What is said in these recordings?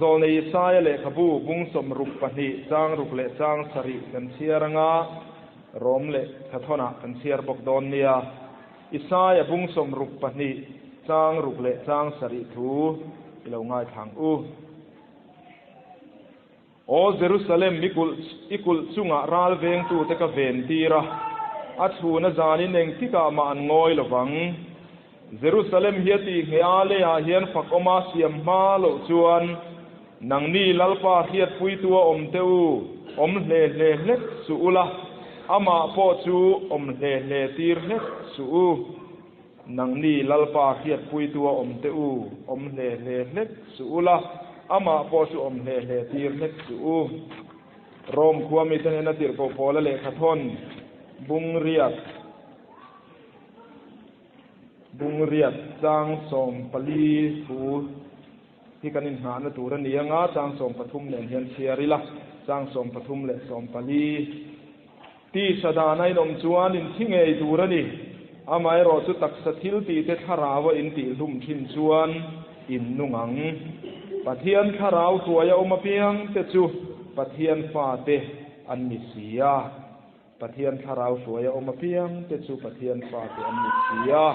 Zawlnei Isaia lehkhabu bung 62 chang ruk leh chang sarih kan chhiar anga Rom lehkhathawnah kan chhiar bawk dawn nia. Isaia bung 62 chang ruk leh chang sarih thu i lo ngaithla ang u. Aw Jerusalem, i kulh i kulh chungah ral vengtute ka ven tir a, a chhun a zanin engtikah mah an ngawi lo vang. Jerusalem hi a tihngheh a, leiah hian fakawma siam hma loh chuan nangni Lalpa hriatpuitu a awm teh u, awm hle hle hlek suh ula, amah pawh chu awm hle hle tir hlek suh u. Nangni Lalpa hriatpuitu a awm teh u, awm hle hle hlek suh ula, amah pawh chu awm hle hle tir hlek suh u. Rom khua mite hnena tirhkoh Paula lehkhathawn bung riat bung riat chang 14 thu hi kan inhnahna tur a ni anga, chang 13 nen hian chhiar ila, chang 13 leh 14. Tisa dana in awm chuan in thi ngei tur a ni. Amaherawh chu taksa thil tih te thlarau a in tih hlum thin chuan in nung ang. Pathian thlarau hruai a awm apiang te chu Pathian fate an ni si a. Pathian thlarau hruai a awm apiang te chu Pathian fate an ni si a.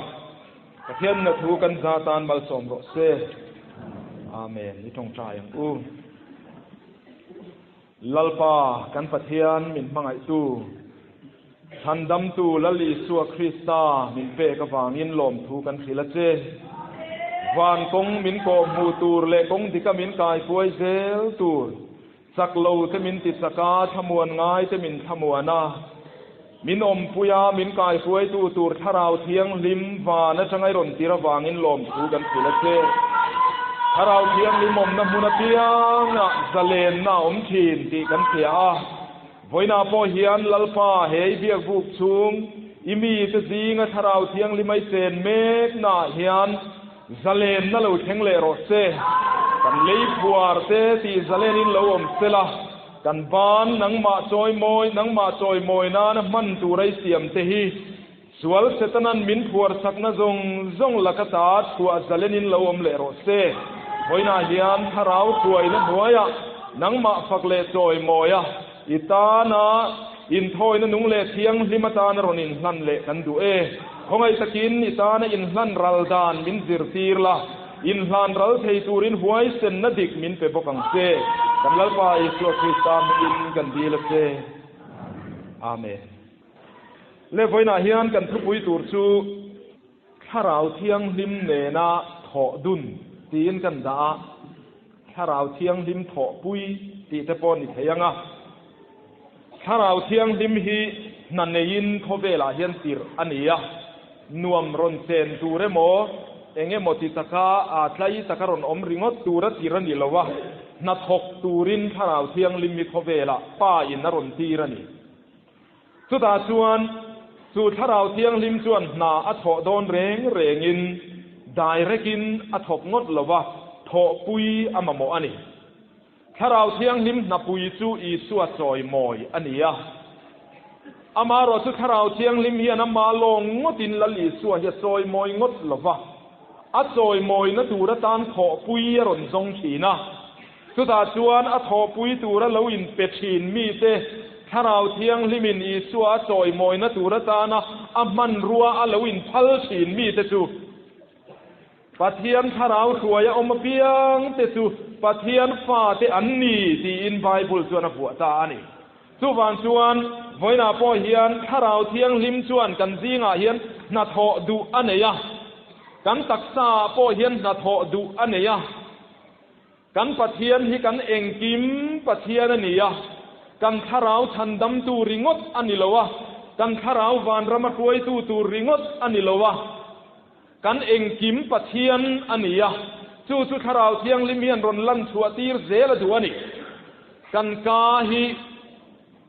Pathian na thu kan za tan malsawm rawh se. Amen. I tawngtai ang u. Lalpa kan Pathian min hmangaihtu, Chhandamtu Lal Isua Krista min pek avangin lawmthu kan hrilh a che. Van kawng min kawhhmuh tur leh kawng dika min kaikuai zel tur, chak lo te min ti chak a, thlamuan ngai te min thlamuan a, min awmpui a, min kaihruaitu tur Thlarau Thianghlim van atanga i rawn tir avangin lawmthu kan hrilh a che. Thlarau Thianghlim awmna hmun apiangah zalenna a awm thin tih kan hria a. Vawiinah pawh hian Lalpa he i biakbuk chhung i mite zinga Thlarau Thianghlim a i chen meknaah hian zalenna lo thleng leh rawh se. Kan lei phuar te tih zalenin lo awm sela. Kan ban nangmah chawimawi, nangmah chawimawi nana hman tur ei siam te hi sual Setanan min phuar chakna zawng zawng laka ta chhuah zalenin lo awm leh rawh se. Vawiinah hian thlarau hruaina hnuaiah nangmah fak leh chawimawia i tana inthawina nung leh thianghlim atana rawn inhlan leh kan duh e. Khawngaih takin i tana inhlan ral dan min zirtir la. Inhlan ral thei turin huaisenna dik min pe bawk ang che. Kan Lalpa Isua Krista hmingin kan dil a che. Amen. Le vawiinah hian kan thupui tur chu Thlarau Thianghlim nena thawh dun tiin kan dah a, Thlarau Thianghlim thawhpui tih te pawh ni thei ang a. Thlarau Thianghlim hi hna neiin khawvelah hian tirh a ni a, nuam rawn chen tur emaw, eng emaw ti taka aa tlai taka rawn awm ringawt tura tir a ni lo a, hna thawk turin Thlarau Thianghlim hi khawvelah Pa in a rawn tir a ni. Chutah chuan chu Thlarau Thianghlim chuan hna a thawh dawn reng rengin direct in a thawk ngawt lo a, thawhpui a mamawh a ni. Thlarau Thianghlim hnapui chu Isua chawimawi a ni a. Amaherawh chu Thlarau Thianghlim hian ama lawng ngawtin Lal Isua hi a chawimawi ngawt lo va, a chawimawina tur atan thawhpui a rawn zawng thin a. Chutah chuan a thawhpui tura lo inpe thin mite Thlarau Thianghlimin Isua a chawimawina tur atana a hmanrua a lo inphal thin mite chu Pathian thlarau hruai a awm apiang te chu Pathian fate an ni tiin Bible chuan a vuah ta a ni. Chuvang chuan vawiinah pawh hian Thlarau Thianghlim chuan kan zingah hian hnathawh duh a nei a, kan taksaah pawh hian hnathawh duh a nei a. Kan Pathian hi kan engkim Pathian a ni a, kan thlarau chhandamtu ringawt a ni lo a, kan thlarau vanrama hruaitu tur ringawt a ni lo a, Kan engkim Pathian a ni a, chu chu Thlarau Thianghlim hian rawn lan chhuah tir zel a duh a ni. Kan ka hi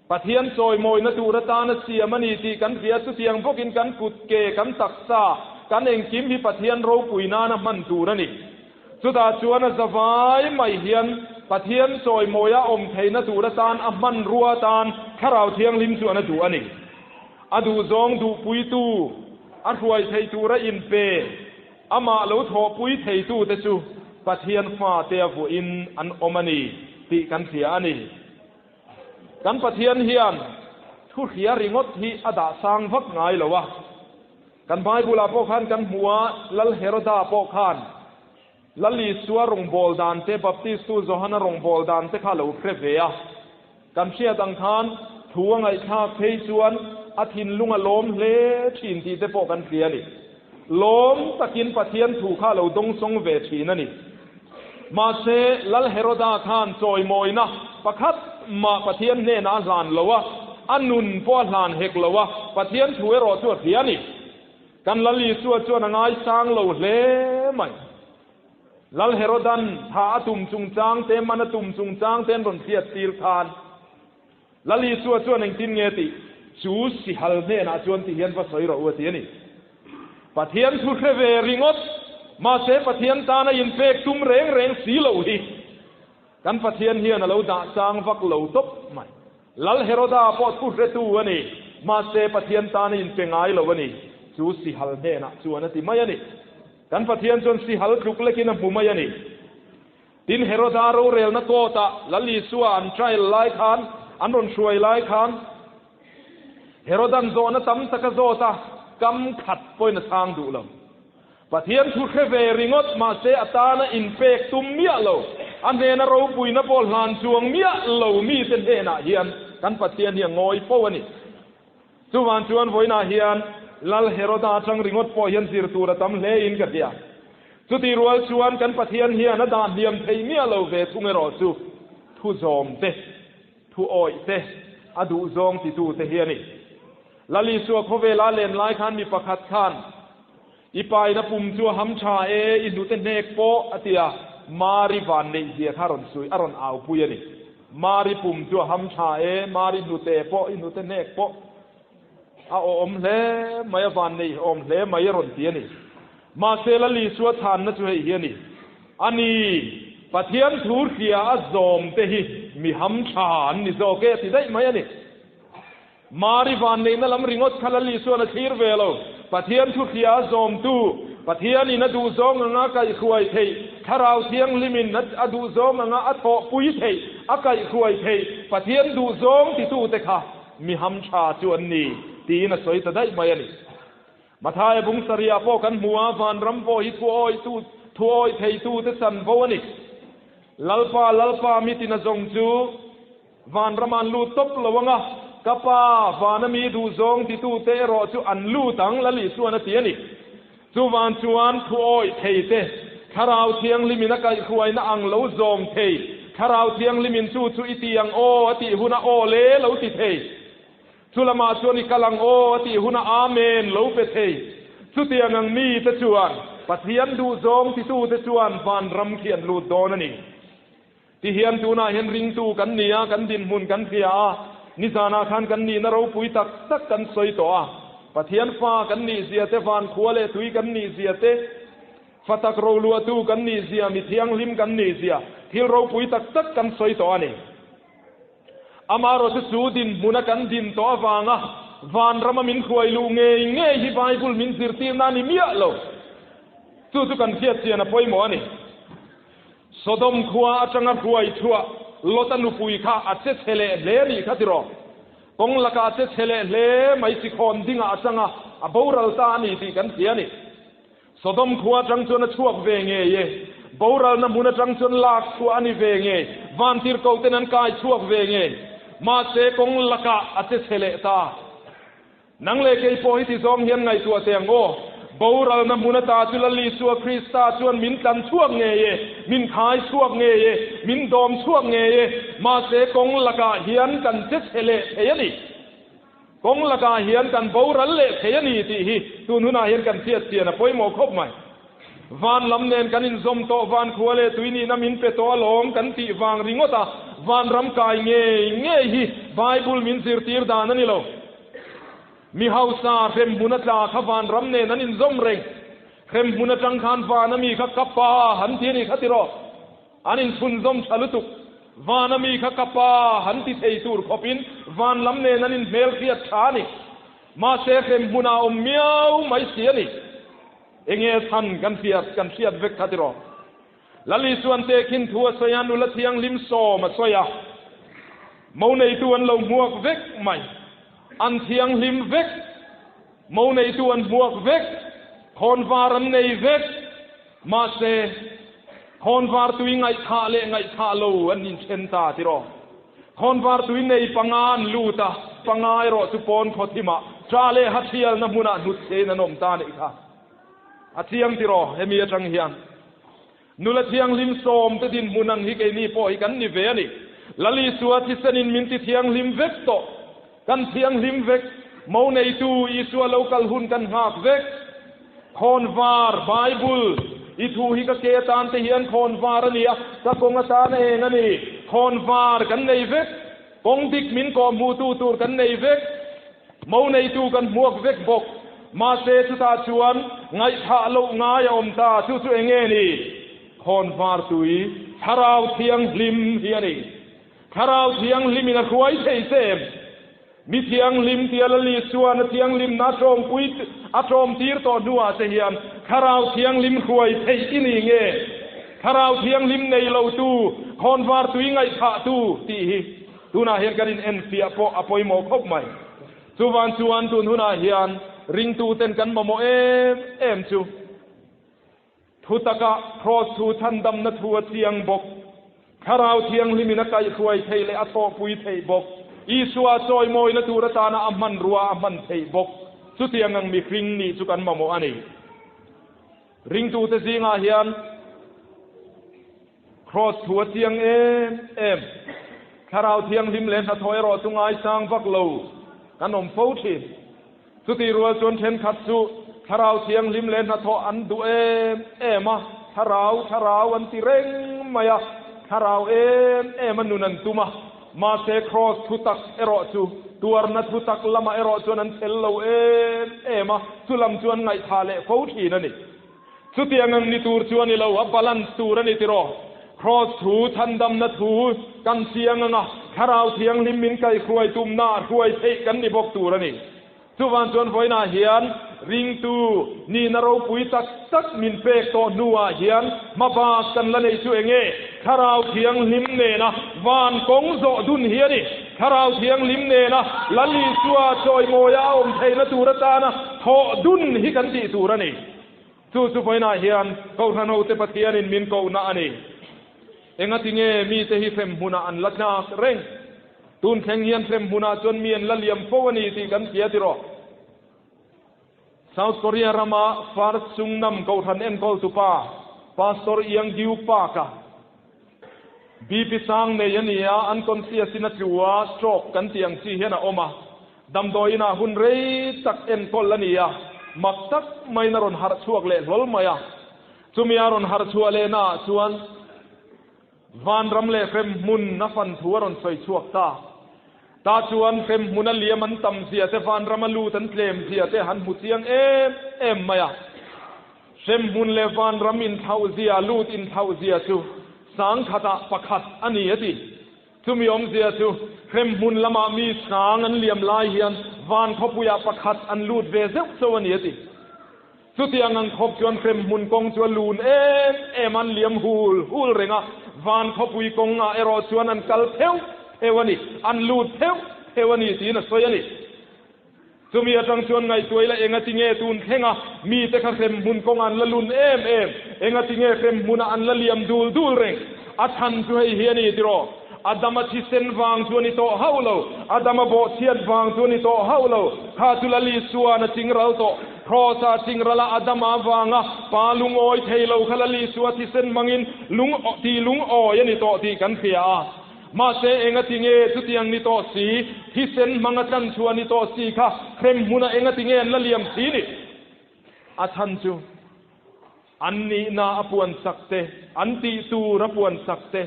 Pathian chawimawina tur atana siam a ni tih kan hria, chutiang bawkin kan kut ke, kan taksa, kan engkim hi Pathian ropui nana hman tur a ni. Chutah chuan a zavai mai hian Pathian chawimawia awm theihna tur atan a hmanrua atan Thlarau Thianghlim chuan a duh a ni. A duhzawng duhpuitu, a hruai thei tura inpe, amah lo thawhpui theitute chu Pathian fate a vuahin an awm a ni tih kan hria a ni. Kan Pathian hian thu hria ringawt hi a dah sang vak ngai lo a. Kan Bible-ah pawh khan kan hmu a, Lal Heroda pawh khan Lal Isua rawngbâwl dan te, Baptistu Johana rawngbâwl dan te kha a lo hre ve a. Kan hriat ang khan thu a ngaihthlak phei chuan a thinlung a lawm hle thin tih te pawh kan hria a ni. Lawm takin Pathian thu kha a lo dawngsawng ve thin a ni. Mahse, Lal Heroda khan chawimawina pakhat mah Pathian hnenah a hlan lo a, a nun pawh a hlan hek lo a, Pathian thu erawh chu a hria a ni. Kan Lal Isua chuan a ngaisang lo hle mai. Lal Herodan tha a tum chungchang te, man a tum chungchang te an rawn hriat tir khan Lal Isua chuan engtin nge tih chu sihal hnenah chuan ti hian va sawi rawh u a ti a ni. Pathian thu hre ve ringawt, mahse Pathian tana inpek tum reng reng si lo hi kan Pathian hian a lo dah sang vak lo tawp mai. Lal Heroda pawh thu hretu a ni, mahse Pathian tana inpe ngai lo a ni, chu sihal hnenah chuan a ti mai a ni. Kan Pathian chuan sihal tluk lekin a hmu mai a ni. Tin, Heroda rorelna court-ah Lal Isua an trial lai khan, an rawn hruai lai khan, Herodan zawhna tam tak a zawt a, kam khat pawhin a chhang duh lo. Pathian thu hre ve ringawt mahse a tana inpek tum miah lo, a hnena ropuina pawh hlan chuang miah lo mite hnenah hian kan Pathian hi a ngawi fo a ni. Chuvang chuan vawiinah hian Lal Heroda atang ringawt pawh hian zir tur a tam hle in ka hria. Chutih rual chuan kan Pathian hian a dah hliam thei miah lo ve thung erawh chu thu zawm te, thu awih te, a duh zawng titu te hi a ni. Lal Isua khawvela len lai khan mi pakhat khan, I paina pum chu a ham tha e, i hnute hnek pawh, a ti a. Mari van neih zia kha a rawn sawi, a rawn aupui a ni. Mari pum chu a ham tha e, Mari hnute pawh, i hnute hnek pawh a awhawm hle mai, a van neih awm hle mai a rawn ti a ni. Mahse Lal Isua chhanna chu hei hi a ni, A ni, Pathian thu hria a zawm te hi mi ham tha an ni zawk e, a ti daih mai a ni. Mari vanneihna lam ringawt kha Lal Isuan a thlir ve lo. Pathian thu hria a zawmtu, Pathianin a duhzawng anga a kaihhruai theih, Thlarau Thianghlimin a duhzawng anga a thawhpui theih, a kaihhruai theih, Pathian duhzawng titute kha mi hamtha chu an ni, tiin a sawi ta daih mai a ni. Mathaia bung sarihah pawh kan hmu a, vanram pawh hi thuawitu, thuawi theitute chanvo a ni. Lalpa, Lalpa, mitin a zawng chu. Vanram an lut tawp lo ang a, ka Pa, vana mi duhzawng titute erawh chu an lut ang, Lal Isuan a ti a ni. Chuvan chuan thu awih thei te, Thlarau Thianghlimin a kaihhruaina ang lo zawm thei, Thlarau Thianghlimin chu chu i ti ang aw a tih huna aw le lo ti thei, chu lamah chuan i kal ang aw a tih huna Amen lo pe thei. Chutiang ang mite chuan Pathian duhzawng titute chuan vanram khi an lut dawn a ni. Ti hian tunah hian ringtu kan ni a, kan dinhmun kan hria a, nizanah khan kan nihna ropui tak tak kan sawi tawh a. Pathian fa kan nih zia te, van khua leh tui kan nih zia te, fa tak roluahtu kan nih zia, mi thianghlim kan nih zia, thil ropui tak tak kan sawi tawh a ni. Amaherawhchu chu dinhmuna kan din tawh avanga vanrama min hruai luh ngei ngei hi Bible min zirtirna a ni miah lo. Chu chu kan hriat chian a pawimawh a ni. Sodom khua atanga hruai chhuah Lota nupui kha a che chhe leh hle nih kha tiraw? Kawng lakah a che chhe leh hle mai chi khawn dingah atanga a boral ta a ni tih kan hria a ni. Sodom khua atang chuan a chhuak ve ngei e. Boralna hmun atang chuan lak chhuah a ni ve ngei. Vantirhkoh ten an kai chhuak ve ngei. Mahse kawng lakah a che chhe leh ta. Nang leh kei pawh hi ti zawng hian ngaihtuah teh ang aw. Boralna hmun ata chu Lal Isua Krista chuan min tlan chhuak ngei e, min khai chhuak ngei e, min dawm chhuak ngei e. Mahse kawng lakah hian kan che chhe leh thei a ni. Kawng lakah hian kan boral leh thei a ni tih hi tun hunah hian kan hriat chian a pawimawh khawp mai. Van lam nen kan inzawm tawh, van khua leh tui nihna min pe tawh alawm kan tih vang ringawt a, van ram kai ngei ngei hi Bible min zirtir dan a ni lo. Mi hausa hremhmun a tla kha van ram nen an inzawm reng. Hremhmun atang khan van a mi kha ka pa han ti a ni kha tiraw? An inchhunzawm tha lutuk. Van a mi kha ka pa han ti thei tur khawpin van lam nen an inhmelhriat tha a ni. Mahse hremhmun ah awm miau mai si a ni. Enge chhan kan hriat kan hriat vek kha tiraw? Lal Isuan tehkhin thu a sawi a, nula thianghlim sawm a sawi a. Mo neitu an lo hmuak vek mai. An thianghlim vek. Mo neitu an hmuak vek. Khawnvar an nei vek. Mahse, khawnvar tui ngaihthah leh ngaihthah lo an inthen ta tiraw? Khawnvar tui nei panga an lut a, panga erawh chu pawn khaw thimah ṭah leh hathialna hmunah hnutchhein an awm ta a nih kha. A chiang tiraw hemi atang hian? Nula thianghlim sawmte dinhmun ang hi keini pawh hi kan ni ve a ni. Lal Isua thisenin min ti thianghlim vek tawh. Kan thianghlim vek. Mo neitu Isua lo kal hun kan nghak vek. Khawnvar, Bible, i thu hi ka ke atan te hian khawnvar a ni a, ka kawng atan a eng a ni. Khawnvar kan nei vek. Kawng dik min kawhhmuhtu tur kan nei vek. Mo neitu kan hmuak vek bawk. Mahse chutah chuan ngaihthah loh ngai a awm ta, chu chu eng nge ni? Khawnvar tui Thlarau Thianghlim hi a ni. Thlarau Thianghlimin a hruai thei che em? Mi thianghlim tia Lal Isuan a thianghlimna a tawmpui a tawmtir tawh hnuah che hian Thlarau Thianghlim hruai theih i ni nge? Thlarau Thianghlim nei lotu, khawnvar tui ngaihthahtu tih hi Tunah hian kan inenfiah pawh a pawimawh khawp mai. Chuvan chuan tun hunah hian ringtuten kan mamawh em em chu thu taka Kraws thu chhandamna thu a chiang bawk. Thlarau Thianghlimin a kaihhruai theih leh a thawhpui theih bawk. Isua chawimawina tur atana a hmanrua a hman theih bawk. Chutiang ang mihring nih chu kan mamawh a ni. Ringtute zingah hian Kraws thu a chiang em em. Thlarau Thianghlim leh hnathawh erawh chu ngaisang vak lo kan awm fo thin. Chutih rual chuan thenkhat chu Thlarau Thianghlim leh hnathawh an duh em em a, Thlarau, Thlarau an ti reng mai a, Thlarau em em a nun an tum a. Mahse Kraws thu tak erawh chu tuarna thu tak lamah erawh chuan an chel lo em em a, chu lam chu an ngaihthah leh fo thin a ni. Chutiang ang ni tur chu a ni lo, a balance tur a ni tiraw? Kraws thu, chhandamna thu kan chiang ang a, Thlarau Thianghlim min kaihhruai tumna hruai theih kan ni bawk tur a ni. Chuvan chuan vawiinah hian ringtu nihna ropui tak tak min pek tawh hnuah hian hmabak kan la neih chu eng nge? Thlarau Thianghlim nena van kawng zawh dun hi a ni. Thlarau Thianghlim nena Lal Isua chawimawia a awm theihna tur atana thawh dun hi kan tih tur a ni. Chu chu vawiinah hian Kohhran hote Pathianin min kohna a ni. Engati nge mite hi hremhmunah an la tlak reng? Tun thleng hian hremhmunah chuan mi an la liam fo a ni tih kan hria tiraw? South Korea rama First Chungnam Kohhran enkawltupa Pastor Yang Gyu Park-a BP sang nei a ni a, unconscious in a tlu a, stroke kan tih ang chi hian a awm a. Damdawiinah hun rei tak enkawl a ni a, mak tak maiin a rawn harh chhuak leh hlawl mai a. Chumi a rawn harh chhuah lehnaah chuan Vanram leh hremhmun a fan thu a rawn sawi chhuak ta. Tah chuan hremhmun a liam an tam zia te, vanram a lut an tlem zia te han hmu chiang em em mai a. Hremhmun leh vanram inthlauh zia, lut inthlauh zia chu sangkhatah pakhat a ni a ti. Chumi awmzia chu hremhmun lamah mi sang an liam lai hian van khawpuiah pakhat an lut ve zeuh chauh a ni a ti. Chutiang ang khawp chuan hremhmun kawng chu a lun em em a, an liam hul hul reng a, van khawpui kawngah erawh chuan an kal pheuh pheuh a ni, an lut pheuh pheuh a ni tiin a sawi a ni. Chumi atang chuan ngaihtuah ila engati nge tun thlenga mite kha hremhmun kawngah an la lun em em, engati nge hremhmunah an la liam dul dul reng? A chhan chu hei hi a ni tiraw? Adama thisen vang chu a ni tawh hauh lo, Adama bawhchhiat vang chu a ni tawh hauh lo, kha chu Lal Isua'n a chingral tawh. Kraws-a chingrala Adama vanga pa lungawi thei lo kha Lal Isua thisen hmangin lung tih lungawi a ni tawh tih kan hria a. Mahse, engati nge chutiang ni tawh si, thisen hmanga tlanchhuah ni tawh si kha hrem hmunah engati nge an la liam si ni? A chhan chu an nihna a puan sak te, an tih tur a puan sak te,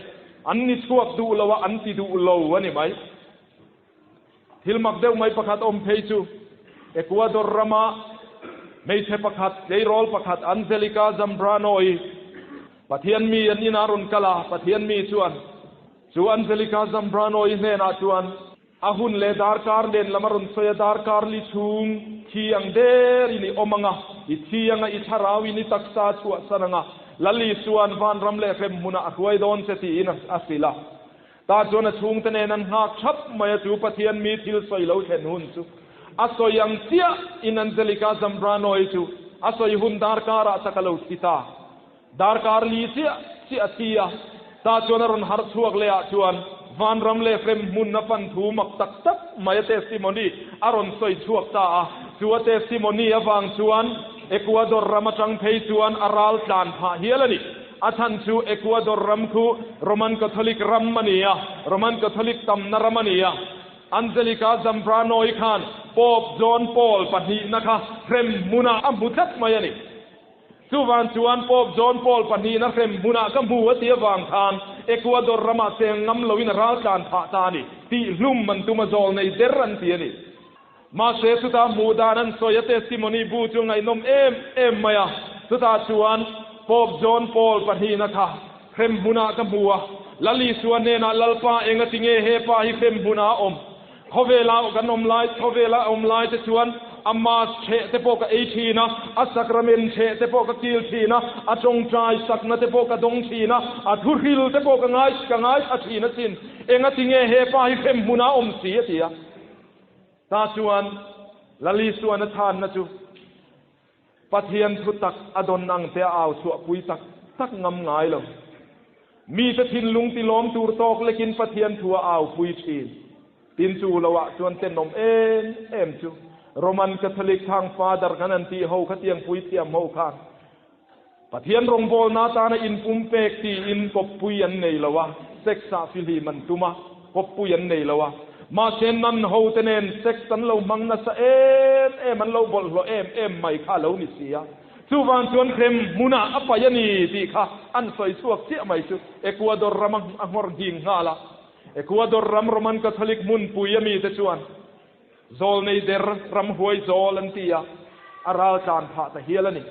an ni chhuak duh lo a, an ti duh lo a ni mai. Thil mak deuh mai pakhat awm phei chu Ecuador rama hmeichhe pakhat, tleirawl pakhat Angelica Zambrano-i Pathian mi an inah rawn kal a, Pathian mi chuan chu Angelica Zambrano-i hnenah chuan a hun leh darkar nen lam a rawn sawi a, darkar li chhung thi ang derin i awm ang a, i thi anga i thlarauin i taksa a chhuahsan ang a. Lal Isua'n vanram leh hremhmunah a hruai dawn che tiin a hrilh a. Tah chuan a chhungte nen an nghak thap mai a, chu Pathian mi thil sawi lo thlen hun chu a sawi ang chiah in Angelica Zambrano-i chu a sawi hun darkar ah tak a lo thi ta. Darkar li chiah chiah a thi a, tah chuan a rawn harh chhuak leh ah chuan vanram leh hremhmun a fan thu mak tak tak mai a testimony a rawn sawi chhuak ta a. Chu a testimony avang chuan Ecuador ram atang phei chuan a ral tlan phah hial a ni. A chhan chu Ecuador ram khu Roman Catholic ram a ni a, Roman Catholic tamna ram a ni a. Angelica Zambrano-i khan Pope John Paul pahnihna kha hrem hmunah a hmu tlat mai a ni. Chuvang chuan Pope John Paul pahnihna hrem hmunah ka hmu a ti avang khan Ecuador ramah cheng ngam loin a raltlan phah ta a ni. Tihhlum an tum a zawl nei der an ti a ni. Mahse chutah hmuh dan an sawi a testimony bu chu ngaihnawm em em mai a, chutah chuan Pope John Paul pahnihna kha hrem hmunah ka hmu a, Lal Isua hnenah Lalpa enga tinge he pa hi hrem hmunah a awm? Khawvela kan awm lai, khawvela a awm lai te chuan a mass chheh te pawh ka ei thin a, a sacrament chheh te pawh ka kil thin a, a tawngtai sakna te pawh ka dawng thin a, a thuhril te pawh ka ngai ka ngaithla thin asin, enga tinge he pa hi hrem hmunah a awm si a ti a. Ta chuan Lal Isuan a chhanna chu Pathian thu tak a dawn ang te a au chhuahpui tak tak ngam ngai lo. Mite thinlung ti lawm tur tawk lekin Pathian thu a aupui thin. Tin chu loah chuan tenawm em em chu Roman Catholic thang Father kan an tih ho kha tiang puithiam ho khan Pathian rawngbawlna atana inpumpek tiin kawppui an nei lo a, sex-ah fihlim an tum a, kawppui an nei lo a. Mahse nun hote nen sex an lo hmang nasa em em, an lo bawlhhlawh em em mai kha a lo ni si a. Chuvang chuan hrem hmunah a paih a ni tih kha an sawi chhuak chiah mai chu Ecuador ram a nghawr nghing nghal a. Ecuador ram Roman Catholic hmunpui a mite chuan Zawlnei der ramhuai zawl an ti a, a raltlan phah ta hial a ni.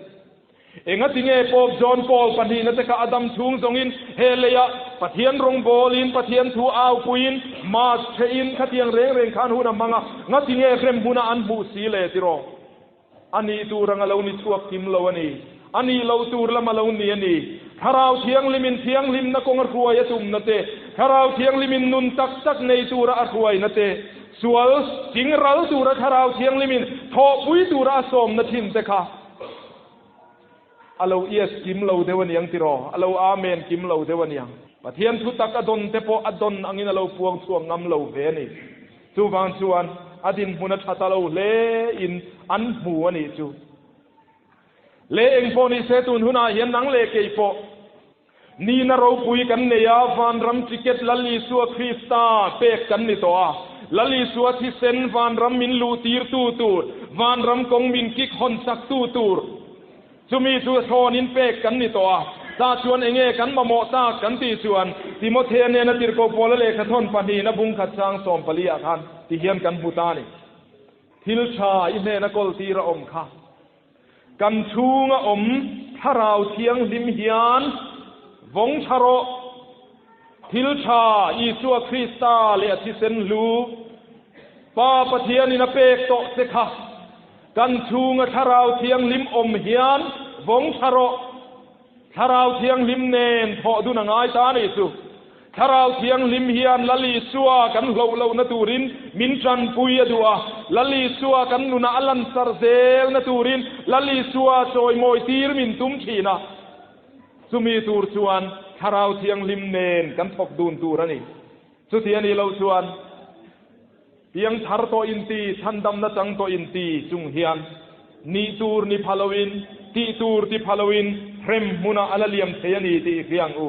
Engatinge Pope John Paul pahnihna te kha a dam chhung zawngin he leiah Pathian rawngbawlin, Pathian thu aupuiin, Mass thehin khatiang reng reng khan hun a hmang a, ngatinge hrem huna an hmuh si le tiraw? A nih tur ang a lo ni chhuak kim lo a ni. A nih loh tur lam a lo ni a ni. Thlarau Thianghlimin thianghlimna kawng a hruai a tumna te, Thlarau Thianghlimin nun tak tak nei tura a hruaina te, sual ching ral tura Thlarau Thianghlimin thawhpui tura a sawmna thin te kha a lo yes kim lo deuh a niang tiraw? A lo amen kim lo deuh a niang. Pathian thu tak a dawn te pawh a dawn angin a lo puang chhuak ngam lo ve a ni. Chuvang chuan a dinhmun a tha ta lo hle in an hmu a nih chu. Le eng pawh ni se tun hunah hian nang leh kei pawh nihna ropui kan nei a, vanram ticket Lal Isua Krista pek kan ni tawh a. Lal Isua thisen vanram min luh tir tu tur, vanram kawng min kik hawn sak tu tur, Chumi chu thlawn in pek kan ni tawh a, tah chuan enge kan mamawh tak kan tih chuan Timothea nena tirhkoh Paula lehkha thawn pahnihna bung khat chang 14 ah khan ti hian kan hmu ta a ni. Thil tha i hnena kawl tir a awm kha. Kan chhunga awm Thlarau Thianghlim hian vawng tha rawh. Thil tha Isua Krista leh a thisen hlu Pa Pathianin a pek tawh che kha. Kan chhunga Thlarau Thianghlim awm hian vawng tha rawh. Thlarau Thianghlim nen thawh dun a ngai ta a nih chu. Thlarau Thianghlim hian Lal Isua kan hloh lohna turin min tanpui a duh a. Lal Isua kan nunah a lansar zelna turin Lal Isua chawimawi tir min tum thin a. Chumi tur chuan Thlarau Thianghlim nen kan thawk dun tur a ni. Chuti a nih loh chuan. Piang thar tawh inti, chhandamna chang tawh inti chung hian nih tur ni pha loin, tih tur ti pha loin hrem hmunah a la liam thei a ni tih i hria ang u.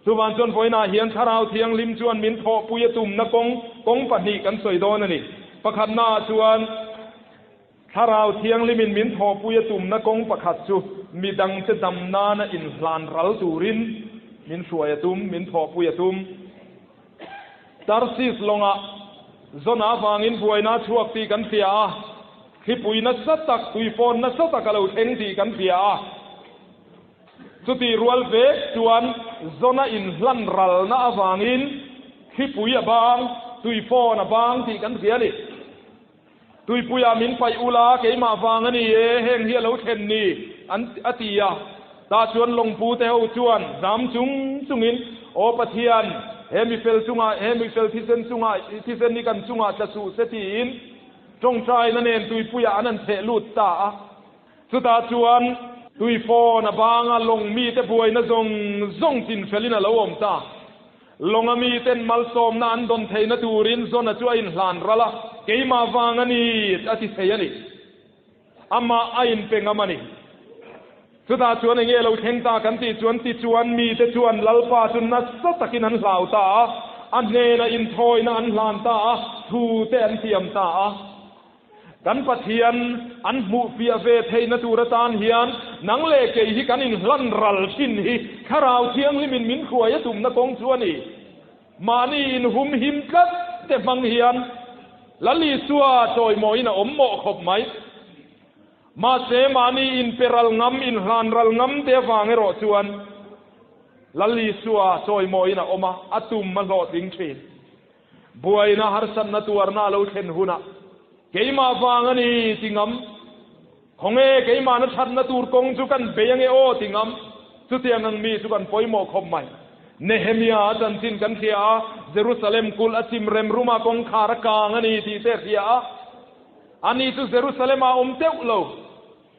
Chuvan chuan vawiinah hian Thlarau Thianghlim chuan min thawhpui a tumna kawng, kawng pahnih kan sawi dawn a ni. Pakhatnaah chuan Thlarau Thianghlimin min thawhpui a tumna kawng pakhat chu midangte dam nana inhlan ral turin min hruai a tum, min thawhpui a tum. Tarsis lawngah Zona avangin buaina a chhuak tih kan hria a, thlipui nasa tak, tuifawn nasa tak a lo thleng tih kan hria a. Chutih rual vek chuan Zona inhlan ralna avangin thlipui a bang, tuifawn a bang tih kan hria a ni. Tuipuiah min paih ula, keimah vang a ni e, heng hi a lo thlen ni, an a ti a. Tah chuan lawngpute ho chuan zam chung chungin, Aw Pathian, he mifel chungah, he mifel thisen chungah, thisen hi kan chungah tla suh se tiin tawngtaina nen tuipuiah an han theh lut ta a. Chutah chuan tuifawn a banga lawng mite buaina zawng zawng chinfelin a lo awm ta. Lawnga miten malsawmna an dawn theihna turin Jona chu a inhlan ral a, Keimah vang a ni, a ti thei a ni. Amah a inpe ngam a ni. Chutah chuan enge lo thleng ta kan tih chuan tichuan mite chuan Lalpa chu nasa takin an hlau ta a, a hnenah inthawina an hlan ta a, thu te an tiam ta a. Kan Pathian an hmuhfiah ve theihna tur atan hian nang leh kei hi kan inhlan ral thin hi Thlarau Thianghlimin min hruai a tumna kawng chu a ni. Mahni inhum him tlat te hmang hian Lal Isua chawimawiin a awm mawh khawp mai. Mahse mahni inpe ral ngam, inhlan ral ngam te avang erawh chuan Lal Isua chawimawiin a awm a, a tum a hlawhtling thin. Buaina harsatna tuarna a lo thlen hunah keimah vang a ni ti ngam. Khawnge keimahna thatna tur kawng chu kan bei ange aw ti ngam. Chutiang ang mi chu kan pawimawh khawp mai. Nehemia a chanchin kan hria a, Jerusalem kulh a chim rem ruma kawngkhar a kang a ni tih te a hria a. Ani chu Jerusalem ah a awm teuh lo.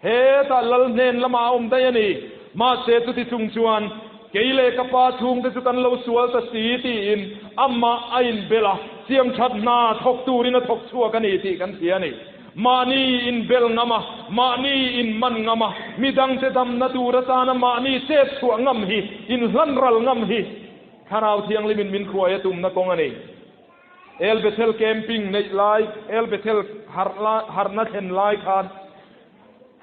Hetah lal hnen lamah a awm daih a ni. Mahse chuti chung chuan kei leh ka pa chhungte chu kan lo sual ta si tiin amah a inbelh a, siamthat hna thawk turin a thawk chhuak a ni tih kan hria a ni. Mahni inbelh ngam a, mahni inman ngam a, midangte damna tur atana mahni chet chhuah ngam hi, inhlan ral ngam hi Thlarau Thianghlimin min hruai a tumna kawng a ni. El Bethel camping neih lai, El Bethel harhna thlen lai khan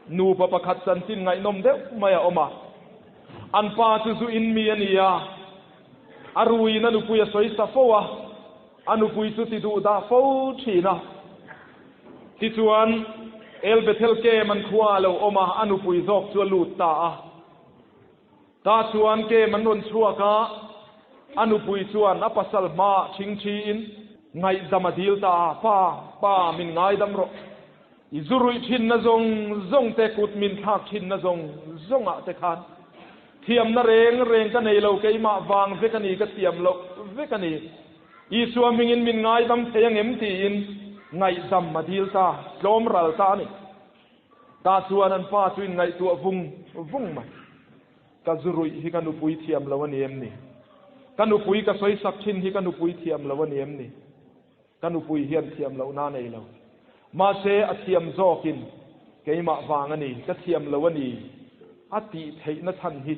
nupa pakhat chanchin ngaihnawm deuh mai a awm a. An pa chu zu in mi a ni a, a ruiin a nupui a sawi sa fo a, a nupui chu ti duh dah fo thin a. Tichuan, El Bethel camp an khua a lo awm a, a nupui zawk chu a lut ta a. Tah chuan kem an rawn chhuak a, a nupui chuan a pasal hmaah thingthiin ngaihdam a dil ta a, Pa, pa, min ngaidam rawh. I zu ruih thinna zawng zawng te, kut min thlak thinna zawng zawngah te khan thiamna reng reng ka nei lo, keimah vang vek a ni, ka thiam loh vek a ni. Isua hmingin min ngaidam thei angem tiin ngaihdam a dil ta, tlawm ral ta a ni. Tah chuan an pa chu inngaihtuah vung vung mai. Ka zu ruih hi ka nupui thiam lo a ni em ni? Ka nupui ka sawi sak thin hi ka nupui thiam lo a ni em ni? Ka nupui hian thiam lohna a nei lo. Mahse a thiam zawkin keimah vang a ni, ka thiam lo a ni a tih theihna chhan hi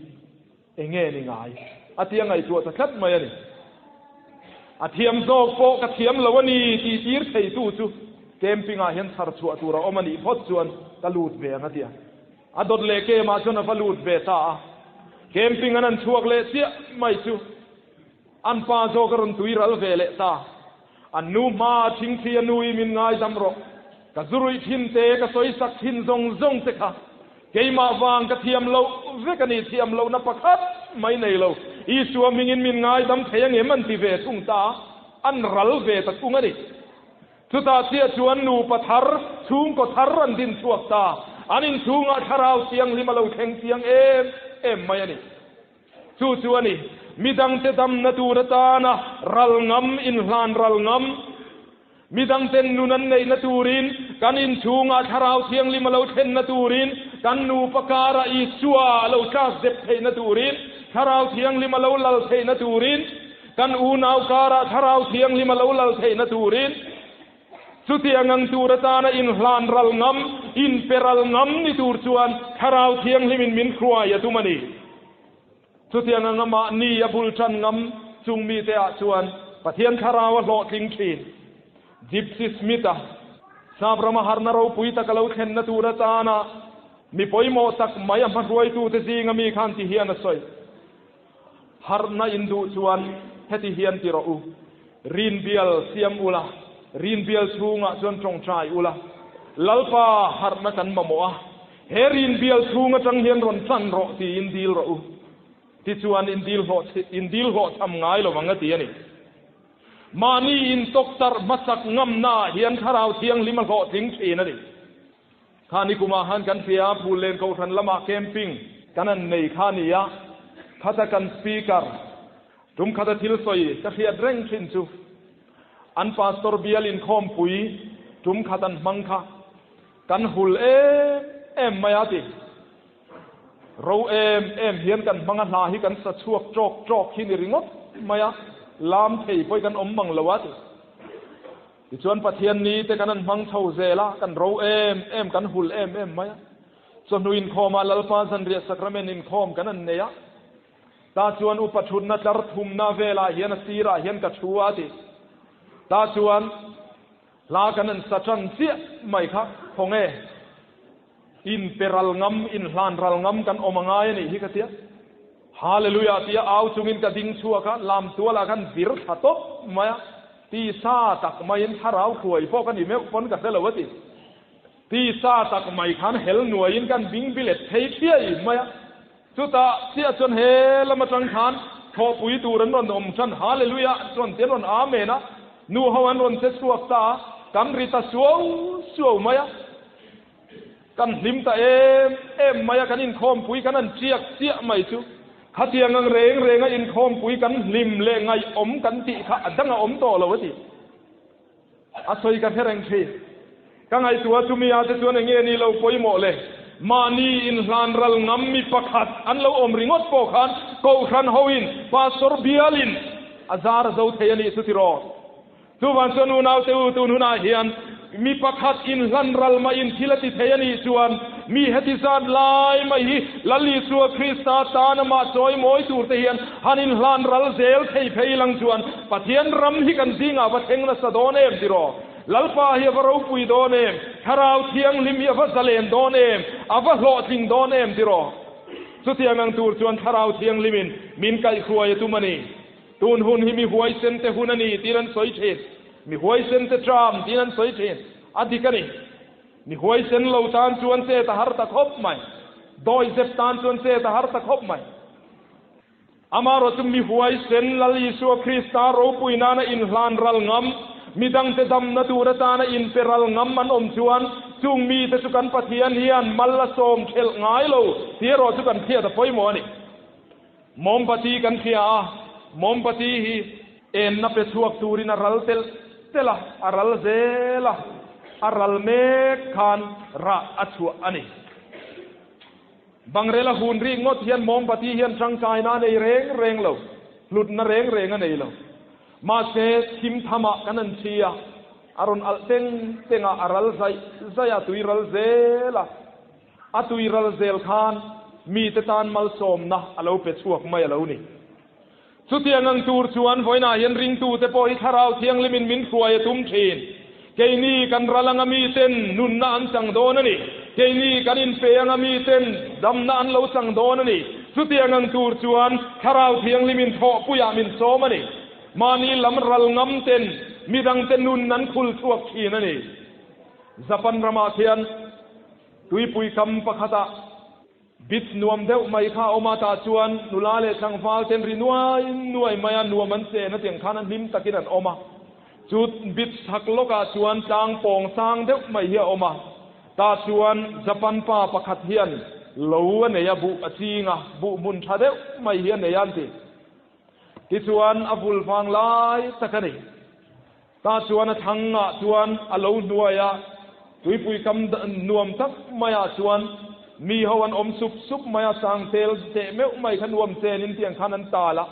Enge ni ngai? A tia ngaihtuah ta tlat mai a ni. A thiam zawk pawh ka thiam lo a ni tih tir theitu chu camping ah hian chhar chhuah tur a awm a nih phawt chuan ka lut ve ang a tia. A dawt leh kem ah chuan a va lut ve ta a. Camping an han chhuak leh chiah mai chu an pa zawk a rawn tui ral ve leh ta. An nu hma a thingthi a nui min ngaidam rawh. Ka zu ruih thin te, ka sawi sak thin zawng zawng te kha Keimah vang ka thiam loh vek a ni, thiam lohna pakhat mai nei lo. Isua hmingin min ngaidam thei angem an ti ve thung ta a, an ral ve ta thung a ni. Chutah chiah chuan nupa thar, chhungkaw thar an din chhuak ta. An inchhungah Thlarau Thianghlim a lo thleng chiang em em mai a ni. Chu chu a ni, midangte damna tur atana ral ngam, inhlan ral ngam. Midangten nun an neihna turin, kan inchhungah Thlarau Thianghlim a lo thlenna turin, kan nupa karah Isua a lo tlak zep theihna turin, Thlarau Thianghlim a lo lal theihna turin, kan unau karah Thlarau Thianghlim a lo lal theihna turin, chutiang ang tur atana inhlan ral ngam, inpe ral ngam ni tur chuan Thlarau Thianghlimin min hruai a tum a ni. Chutiang anga mahni a bul tan ngam chung mite ah chuan Pathian thlarau a hlawhtling thin. Gypsy Smith-a Sap rama harna ropui tak a lo thlenna tur atana mi pawimawh tak mai a hmahruaitute zinga mi khan ti hian a sawi. Harna in duh chuan heti hian ti rawh u, Rinbial siam ula, rinbial chhungah chuan tawngtai ula, Lalpa harna kan mamawh a, He rin bial chhung atang hian rawn tan rawh tiin dil rawh u. Tichuan in dil hlawh in dil hlawhchham ngai lo ang a ti a ni. Mahni in tawktarh hmasak ngamnaah hian Thlarau Thianghlim a hlawhtling thin a ni. Kha ni kumah khan kan hria a, Phullen Kohhran lamah camping. Kan an nei kha a ni a, khata kan Speaker tum khata thil sawi ka hriat reng thin chu an Pastor bial inkhawmpui tum khat an hmang kha kan hul em em mai a ti. Ro em em hian kan hmang a hla hi kan sa chhuak tawk tawk hi ni ringawt mai a, lam thei pawh hi kan awm mang lo a ti. Tichuan Pathian ni te kan an hmang chho zel a, kan ro em em, kan hul em em mai a. Chawhnu inkhawmah Lalpa zanriah sakramen inkhawm kan an nei a. Ta chuan upa thutna tlar thumna velah hian a sirah hian ka thu a ti. Ta chuan hla kan an sa tan chiah mai kha khawnge in pe ral ngam, in hlan ral ngam kan awm a ngai a nih hi ka tia. Hallelujah tia au chungin ka ding chhuak a, lam tualah khan vir thla tawp mai a. Tisa tak maiin thlarau hruai pawh ka ni meuh pawn ka hre lo a ti. Tisa tak mai khan hel nuaiin kan bing bilet thei thiai mai a. Chutah chiah chuan he lam atang khan thawhpui tur an rawn awm tan, Hallelujah chuan ti an rawn Amen a, nu ho an rawn che chhuak ta a, kan ri ta suau suau mai a. Kan hlim ta em em mai a, kan inkhawmpui kan han chiak chiah mai chu. Khatiang ang reng renga inkhawmpui kan hlim leh ngaihawm kan tih kha a dang a awm tawh lo a ti. A sawi ka hre reng thin. Ka ngaihtuah chumi ah te chuan enge ni lo pawimawh le? Mahni inhlan ral ngam mi pakhat an lo awm ringawt pawh khan Kohhran hoin Pastor bialin a zar a zo thei a nih chu tiraw? Chuvang chuan unaute u tun hunah hian mi pakhat inhlan ral maiin thil a ti thei a nih chuan mi heti zat lai mai hi Lal Isua Krista tan amah chawi mawi tur te hian han inhlan ral zel thei phei lang chuan Pathian ram hi kan zingah va thleng nasa dawn em tiraw? Lalpa hi a va ropui dawn em? Thlarau Thianghlim hi a va zalen dawn em? A va hlawhtling dawn em tiraw? Chutiang ang tur chuan Thlarau Thianghlimin min kaihhruai a tum a ni. Tun hun hi mi huaisen te hun a ni tiin an sawi thin. Mi huaisen te tram tiin an sawi thin. A dik a ni. Mi huaisen lo tan chuan chet a har ta khawp mai. Dawihzep tan chuan chet a har ta khawp mai. Amaherawh chu mi huaisen Lal Isua Krista ropui nana inhlan ral ngam, midangte damna tur atana inpe ral ngam an awm chuan chung mite chu kan Pathian hian mal a sawm thelh ngai lo tih erawh chu kan hriat a pawimawh a ni. Mawmbati kan hria a, mawmbati hi enna pe chhuak turin a ral telh telh a, a ral zel a, a ral mek khan rah a chhuah a ni. Bangrela hun rik ngawt hian mawmbati hian tangkaina a nei reng reng lo, hlutna reng reng a nei lo. Mahse, thim thamah kan an thi a, a rawn alh teng teng a, a ral zaih zaih a, tui ral zel a. A tui ral zel khan mite tan malsawmna a lo pe chhuak mai a lo ni. Chutiang ang tur chuan vawiinah hian ringtute pawh hi Thlarau Thianghlimin min hruai a tum thin. Keini kan ral anga miten nunna an chang dawn a ni. Keini kan inpe anga miten damna an lo chang dawn a ni. Chutiang ang tur chuan Thlarau Thianghlimin thawhpuiah min sawm a ni. Mahni lam ral ngam ten midangte nun an khul chhuak thin a ni. Japan ramah khian tuipui kam pakhatah beach nuam deuh mai kha a awm a, tah chuan nula leh tlangval ten ri nuai nuai mai a, nuam an chen a tiang khan a hlim takin an awm a. Chu beach chhak lawkah chuan tlang pawng sang deuh mai hi a awm a, tah chuan Japan pa pakhat hian lo a nei a, buh a ching a, buh hmun tha deuh mai hi a nei a an ti. Tichuan a vul vang lai tak a ni. Tah chuan a thlangah chuan a lo hnuaia tuipui kam nuam tak maiah chuan mi ho an awm sup sup mai a, sangtel teh meuh mai kha nuam chenin tiang khan an tal a.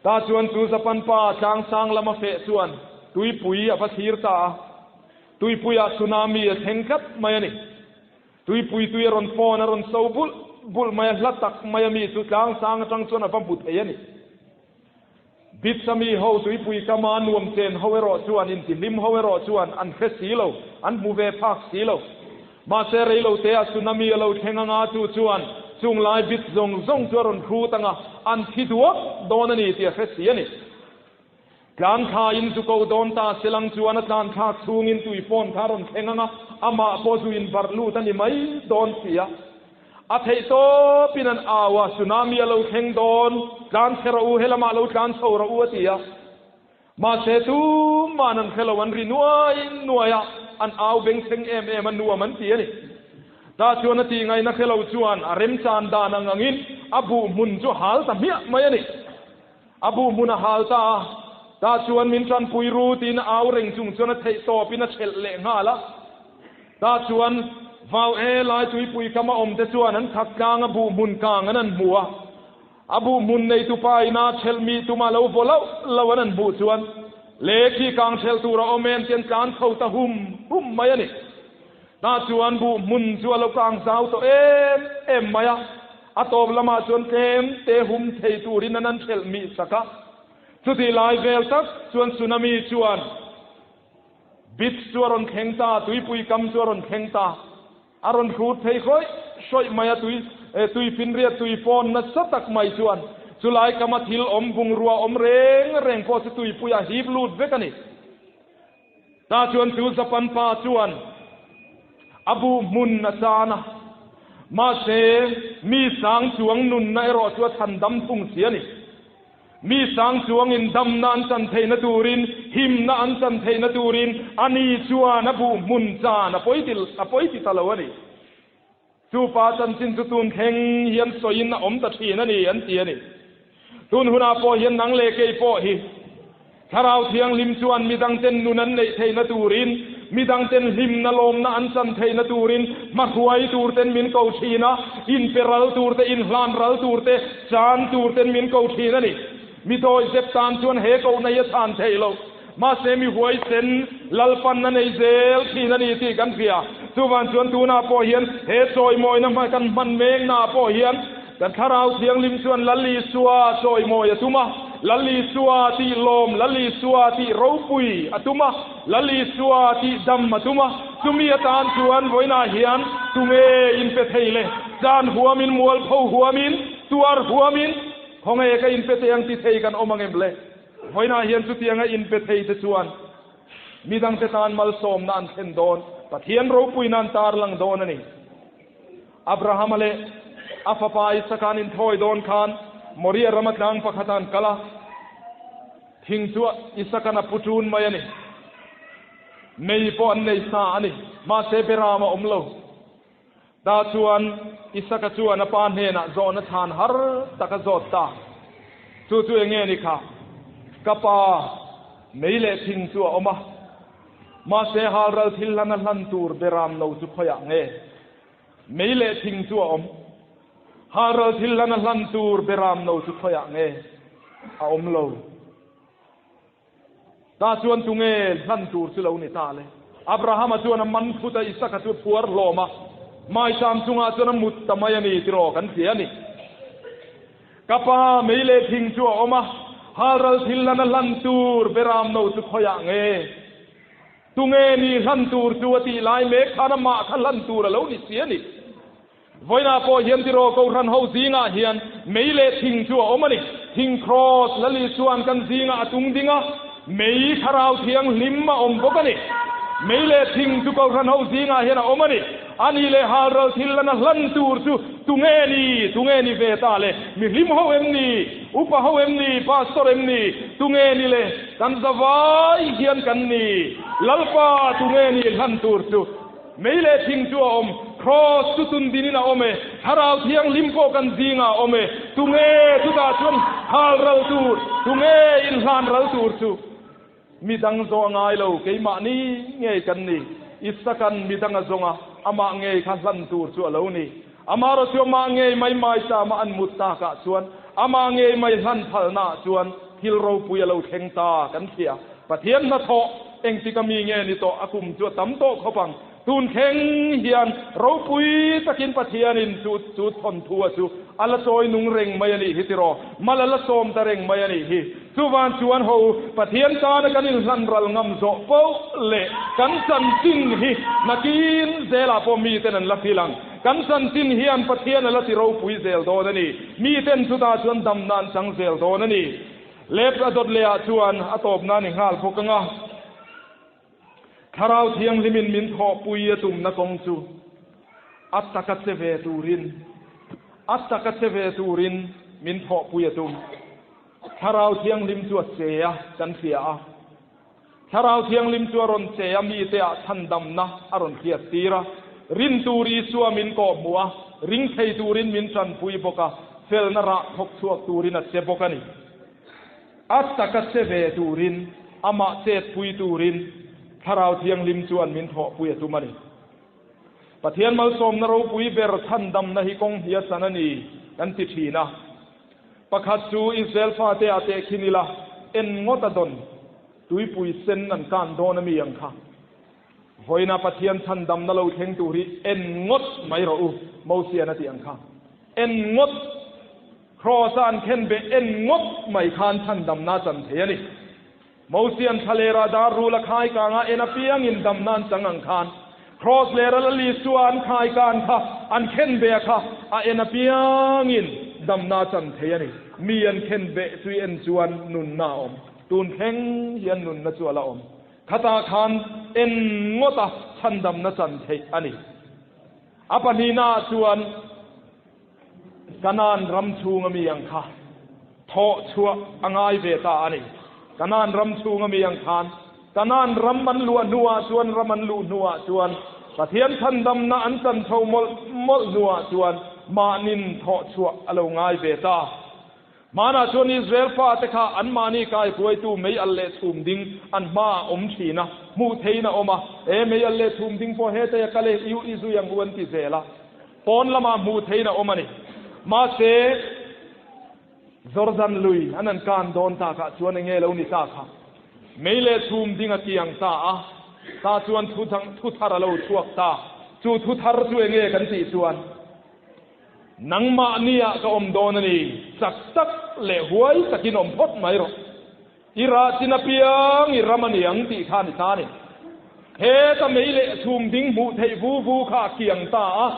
Tah chuan chu Japan pa tlangsang lama feh chuan tuipui a va thlir ta a, tuipuiah tsunami a thleng tlat mai a ni. Tuipui tui a rawn fawn a rawn so bulh bulh mai a, hla tak mai a mi chu tlangsang atang chuan a va hmu thei a ni. Bitsa mi ho tuipui kama nuam chen ho erawh chuan intihlim ho erawh chuan an hre si lo, an hmu ve phak si lo. Mahse reilo te ah tsunami a lo thleng anga chu chuan chung lai bit zawng zawng chu a rawn hrut anga an thi duak dawn a ni tih a hre si a ni. Tlan thla in zu ko dawn ta selang chuan a tlan thlak chhungin tui phone kha a rawn thleng anga amah pawh zu in barh lut a ni mai dawn si a. A theih tawpin an au a, Tsunami a lo thleng dawn, tlan chhe rawh u, helamah lo tlan chho rawh u a ti a. Mahse tumah an hre lo, an ri nuai nuai a, an au bengchheng em em a, nuam an ti a ni. Tah chuan a tih ngaihna hre lo chuan a remchan dan ang angin a buh hmun chu a hal ta hmiah mai a ni. A buh hmun a hal ta a, tah chuan min tanpui ru tiin a au reng chung chuan a theih tawpin a thelh leh nghal a. Tah chuan vau e lai tuipui kama awmte chuan an chhak tlang a buh hmun kang an an hmu a. A buh hmun neitupa ina thelh mi tuma lo vaw loh loh an an hmuh chuan lehkhi kang thelh tur a awm em ti an tlan chho ta hum hum mai a ni. Tah chuan buh hmun chu a lo kang zau tawh em em mai a, a tawp lamah chuan tlem te hum thei turin an an thelh mih sak a. Chutih lai vel tak chuan tsunami chuan beach chu a rawn thleng ta, tuipui kam chu a rawn thleng ta. A rawn hrut thei hrawih hrawih mai a, tui tui finriat tui pawn nasa tak mai chuan chulai kama thil awm bungrua awm reng reng pawh chu tuipui a hip lut vek a ni. Tah chuan chu Japan pa chuan a buh hmun a chan a, mahse mi sang chuang nunna erawh chu a chhan dam thung si a ni. Mi sang chuangin damna an chan theihna turin, himna an chan theihna turin ani chuan a buh hmun chan a pawi ti a pawi ti ta lo a ni. Chu pa chanchin chu tun thleng hian sawiin a awm ta thin a ni an ti a ni. Tun hunah pawh hian nang leh kei pawh hi Thlarau Thianghlim chuan midangten nun an neih theihna turin, midangten hlimna lawmna an chan theihna turin hmahruai turten min ko thin a, inpe ral turte, inhlan ral turte, chan turten min ko thin a ni. Mi dawihzep tan chuan he kohna hi a chhan theih loh. Mahse mi huaisen Lalpan a nei zel thin a ni tih kan hria. Chuvan chuan tunah pawh hian he chawimawina hma kan hman meknaah pawh hian Kan Thlarau Thianghlim chuan Lal Isua chawimawi a tum a, Lal Isua tih lawm, Lal Isua tih ropui a tum a, Lal Isua tih dam a tum a. Chumi atan chuan vawiinah hian tunge inpe thei le? Chan huamin, mualpho huamin, tuar huamin, khawnge ka inpe teh ang ti thei kan awm ang em le? Vawiinah hian chutianga inpe thei te chuan midangte tan malsawmna an thlen dawn, Pathian ropuina an tarlang dawn a ni. Abrahama leh a fapa Isaka an inthawi dawn khan Moria rama tlang pakhatah an kal a, thing chu Isaka'n a pu ṭun mai a ni. Mei pawh an nei sa a ni, mahse Beram a awm lo. Tah chuan Isaka chuan a pa hnenah zawhna chhan har tak a zawt ta. Chu chu eng nge ni kha? Ka pa, mei leh thing chu a awm a. Mahse halral thil hlan a hlan tur beram no chu khawiah nge? Mei leh thing chu a awm. Halral thil hlan a hlan tur beram no chu khawiah nge? A awm lo. Tah chuan tunge hlan tur chu lo ni ta le? Abrahama chuan a man phut a, Isaka chu a phuar hlawm a, maicham chungah chuan a mut ta mai a ni tiraw kan hria a ni. Ka pa, mei leh thing chu a awm a, halral thil hlan a hlan tur beram no chu khawiah nge? Tunge ni hlan tur chu a tih lai mek khan amah kha hlan tur a lo ni si a ni. Vawiinah pawh hian tiraw Kohhran ho zingah hian mei leh thing chu a awm a ni. Thing kraws Lali chuan kan zingah a tung ding a, mei thlarau thianghlim a awm bawk a ni. Mei leh thing chu Kohhran ho zingah hian a awm a ni. A ni leh halral thil lana hlan tur chu tunge ni? Tunge ni ve ta le? Mi hlim ho em ni? Upa ho em ni? Pastor em ni? Tunge ni le? Kan zavai hian kan ni. Lalpa tunge ni hlan tur chu? Mei leh thing chu a awm. Kraws chu tun dinin a awm e. Thlarau Thianghlim pawh kan zingah a awm e. Tunge chutah chuan halral tur? Tunge inhlan ral tur chu? Mi dang zawh a ngai lo, keimahni ngei kan ni. Isaka'n mi dang a zawng a, amah ngei kha hlan tur chu a lo ni. Amaherawh chu amah ngei mai maitama an mut takah chuan, amah ngei mai hlan phalnaah chuan thil ropui a lo thleng ta kan hria. Pathian hnathawh engtik a mi nge ni tawh a kum chu a tam tawh khawp ang. Tun thleng hian ropui takin Pathianin chu chu thawnthu a chu a la chawi nung reng mai a nih hi tiraw? Mal a la sawm ta reng mai a nih hi. Chuvan chuan ho Pathian tana kan inhlan ral ngam zawh poh leh kan chanchin hi nakin zelah pawh miten an la fil ang. Kan chanchin hian Pathian a la ti ropui zel dawn a ni. Miten chutah chuan damna an chang zel dawn a ni. Lep a dawt lehah chuan a tawpna a ni nghal bawk ang a. Thlarau Thianghlimin min thawhpui a tumna kawng chu a taka che ve turin, a taka che ve turin min thawhpui a tum. Thlarau Thianghlim chu a che a, kan hria a. Thlarau Thianghlim chu a rawn che a, mite ah chhandamna a rawn hriattir a. Rin tur Isua min kawhhmuh a, ring thei turin min tanpui bawk a, felna rah thawk chhuak turin a che bawk a ni. A taka che ve turin, amah chetpui turin Thlarau Thianghlim chuan min thawhpui a tum a ni. Pathian malsawmna ropui ber chhandamna hi kawng hnia san a ni kan ti thin a. Pakhat chu Israel fate ah tehkhin ila, en ngawt a dawn, tuipui sen an kan dawn a mi ang kha. Vawiina Pathian chhandamna lo thleng tur hi en ngawt mai rawh u, Mosian a tih ang kha. En ngawt, Kraws-a an khen beh en ngawt mai khan chhandamna a chan thei a ni. Mosian thlalera dar rul a khai kanga en apiangin damna an chang ang khan, Kraws lera Lal Isua an khai kan kha, an khen beh kha a en apiangin damna a chan thei a ni. Mi an khen beh chu i en chuan nunna a awm. Tun thleng hian nunna chu a la awm. Khatah khan en ngawta chhandamna chan theih a ni. A pahnihnaah chuan Kanaan ram chhunga mi ang kha thawh chhuah a ngai ve ta a ni. Kanaan ram chhunga mi ang khan Kanaan ram an luah hnuah chuan ram an luh hnuah chuan Pathian chhandamna an chan chho mawlh mawlh hnuah chuan mahnin thawh chhuah a lo ngai ve ta. Hmanah chuan Israel fate kha anmahni kaihruaitu mei al leh chhum ding an hmaah awm thin a, hmuh theihin a awm a. He mei al leh chhum ding pawh hetei a kal e, iu i zui ang u an ti zel a. Pawn lamah hmuh theihin a awm a ni. Mahse, Jordan lui an an kan dawn takah chuan enge lo ni ta kha? Mei leh chhum ding a tiang ta a, tah chuan thu dang thu thar a lo chhuak ta. Chu thu thar chu enge kan tih chuan? Nangmahni ah ka awm dawn a ni, chak tak leh huai takin awm phawt mai rawh. I rah chin apiang i ram a ni ang tih kha a ni ta a ni. Heta mei leh chhum ding hmuh theih vu vu kha a kiang ta a,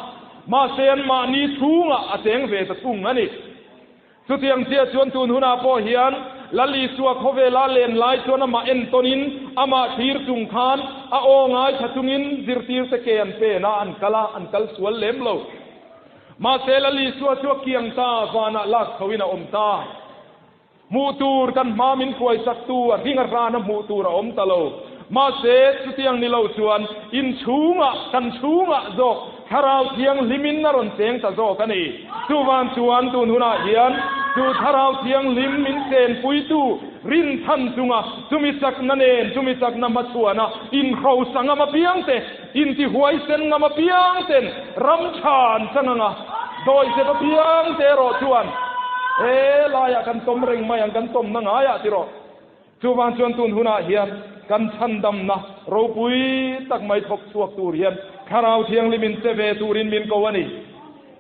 mahse anmahni chhungah a cheng ve ta thung a ni. Chutiang chiah chuan tun hunah pawh hian Lal Isua khawvela len lai chuan amah entawnin, amah thlir chung khan a aw ngaithla chungin zirtirte ke an pen a, an kal a, an kal sual lem lo. Mahse Lal Isua chu a kiang ta, vanah lak chhoin a awm ta. Hmuh tur kan hma min hruaisaktu a hring a hrana hmuh tur a awm ta lo. Mahse chutiang ni lo chuan inchhungah, kan chhungah zawk Thlarau Thianghlimin a rawn cheng ta zawk a ni. Chuvang chuan tun hunah hian chu Thlarau Thianghlim min chenpuitu rinchhan chunga chumi chakna nen, chumi chakna hmachhuana inhrosa ngam apiangte, intihuaisen ngam apiangten ram tha an chang ang a, dawihzep apiangte erawh chuan he laiah kan tawm reng mai ang, kan tawmna ngaiah tiraw. Chuvang chuan tun hunah hian kan chhandamna ropui tak mai thawk chhuak tur hian Thlarau Thianghlim in che ve turin min ko a ni.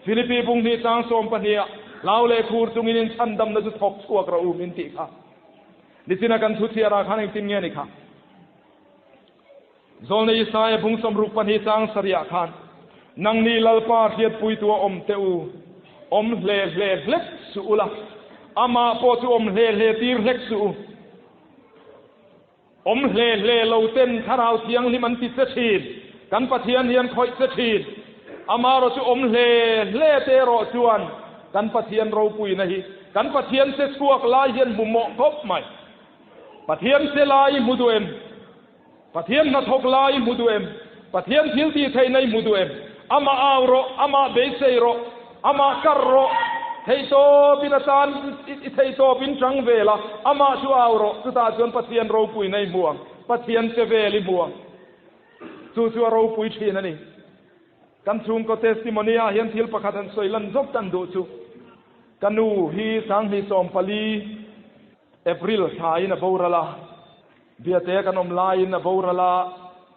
Philippi bunghnih chang 12 ah hlau leh khur chungin in chhandamna chu thawk chhuak rawh u min tih kha. Nichina kan thu chhiarah khan engtin nge ni kha? Zawlnei Isaia bung 62 chang sarihah khan, Nangni Lalpa hriatpuitu a awm teh u, awm hle hle hlek suh ula, amah pawh chu awm hle hle tir hlek suh u. Awm hle hle lo ten Thlarau Thianghlim an ti che thin, kan Pathian hian khawih che thin. Amaherawh chu awm hle hle te erawh chuan kan Pathian ropuina hi kan Pathian che chhuak lai hian hmu mawh khawp mai. Pathian che lai i hmu duh em? Pathian hnathawk lai i hmu duh em? Pathian thil tih theihna i hmu duh em? Amah au rawh, amah beisei rawh, amah kar rawh, theihtawpin a tan i theihtawpin chang ve la, amah chu au rawh, chutah chuan Pathian ropuina i hmu ang, Pathian che vel i hmu ang. Chu chu a ropui thin a ni. Kan chhungkaw testimony ah hian thil pakhat han sawi lan zawk kan duh chu, ka nu hi 2014 April thlain a boral a, Biate kan awm laiin a boral a,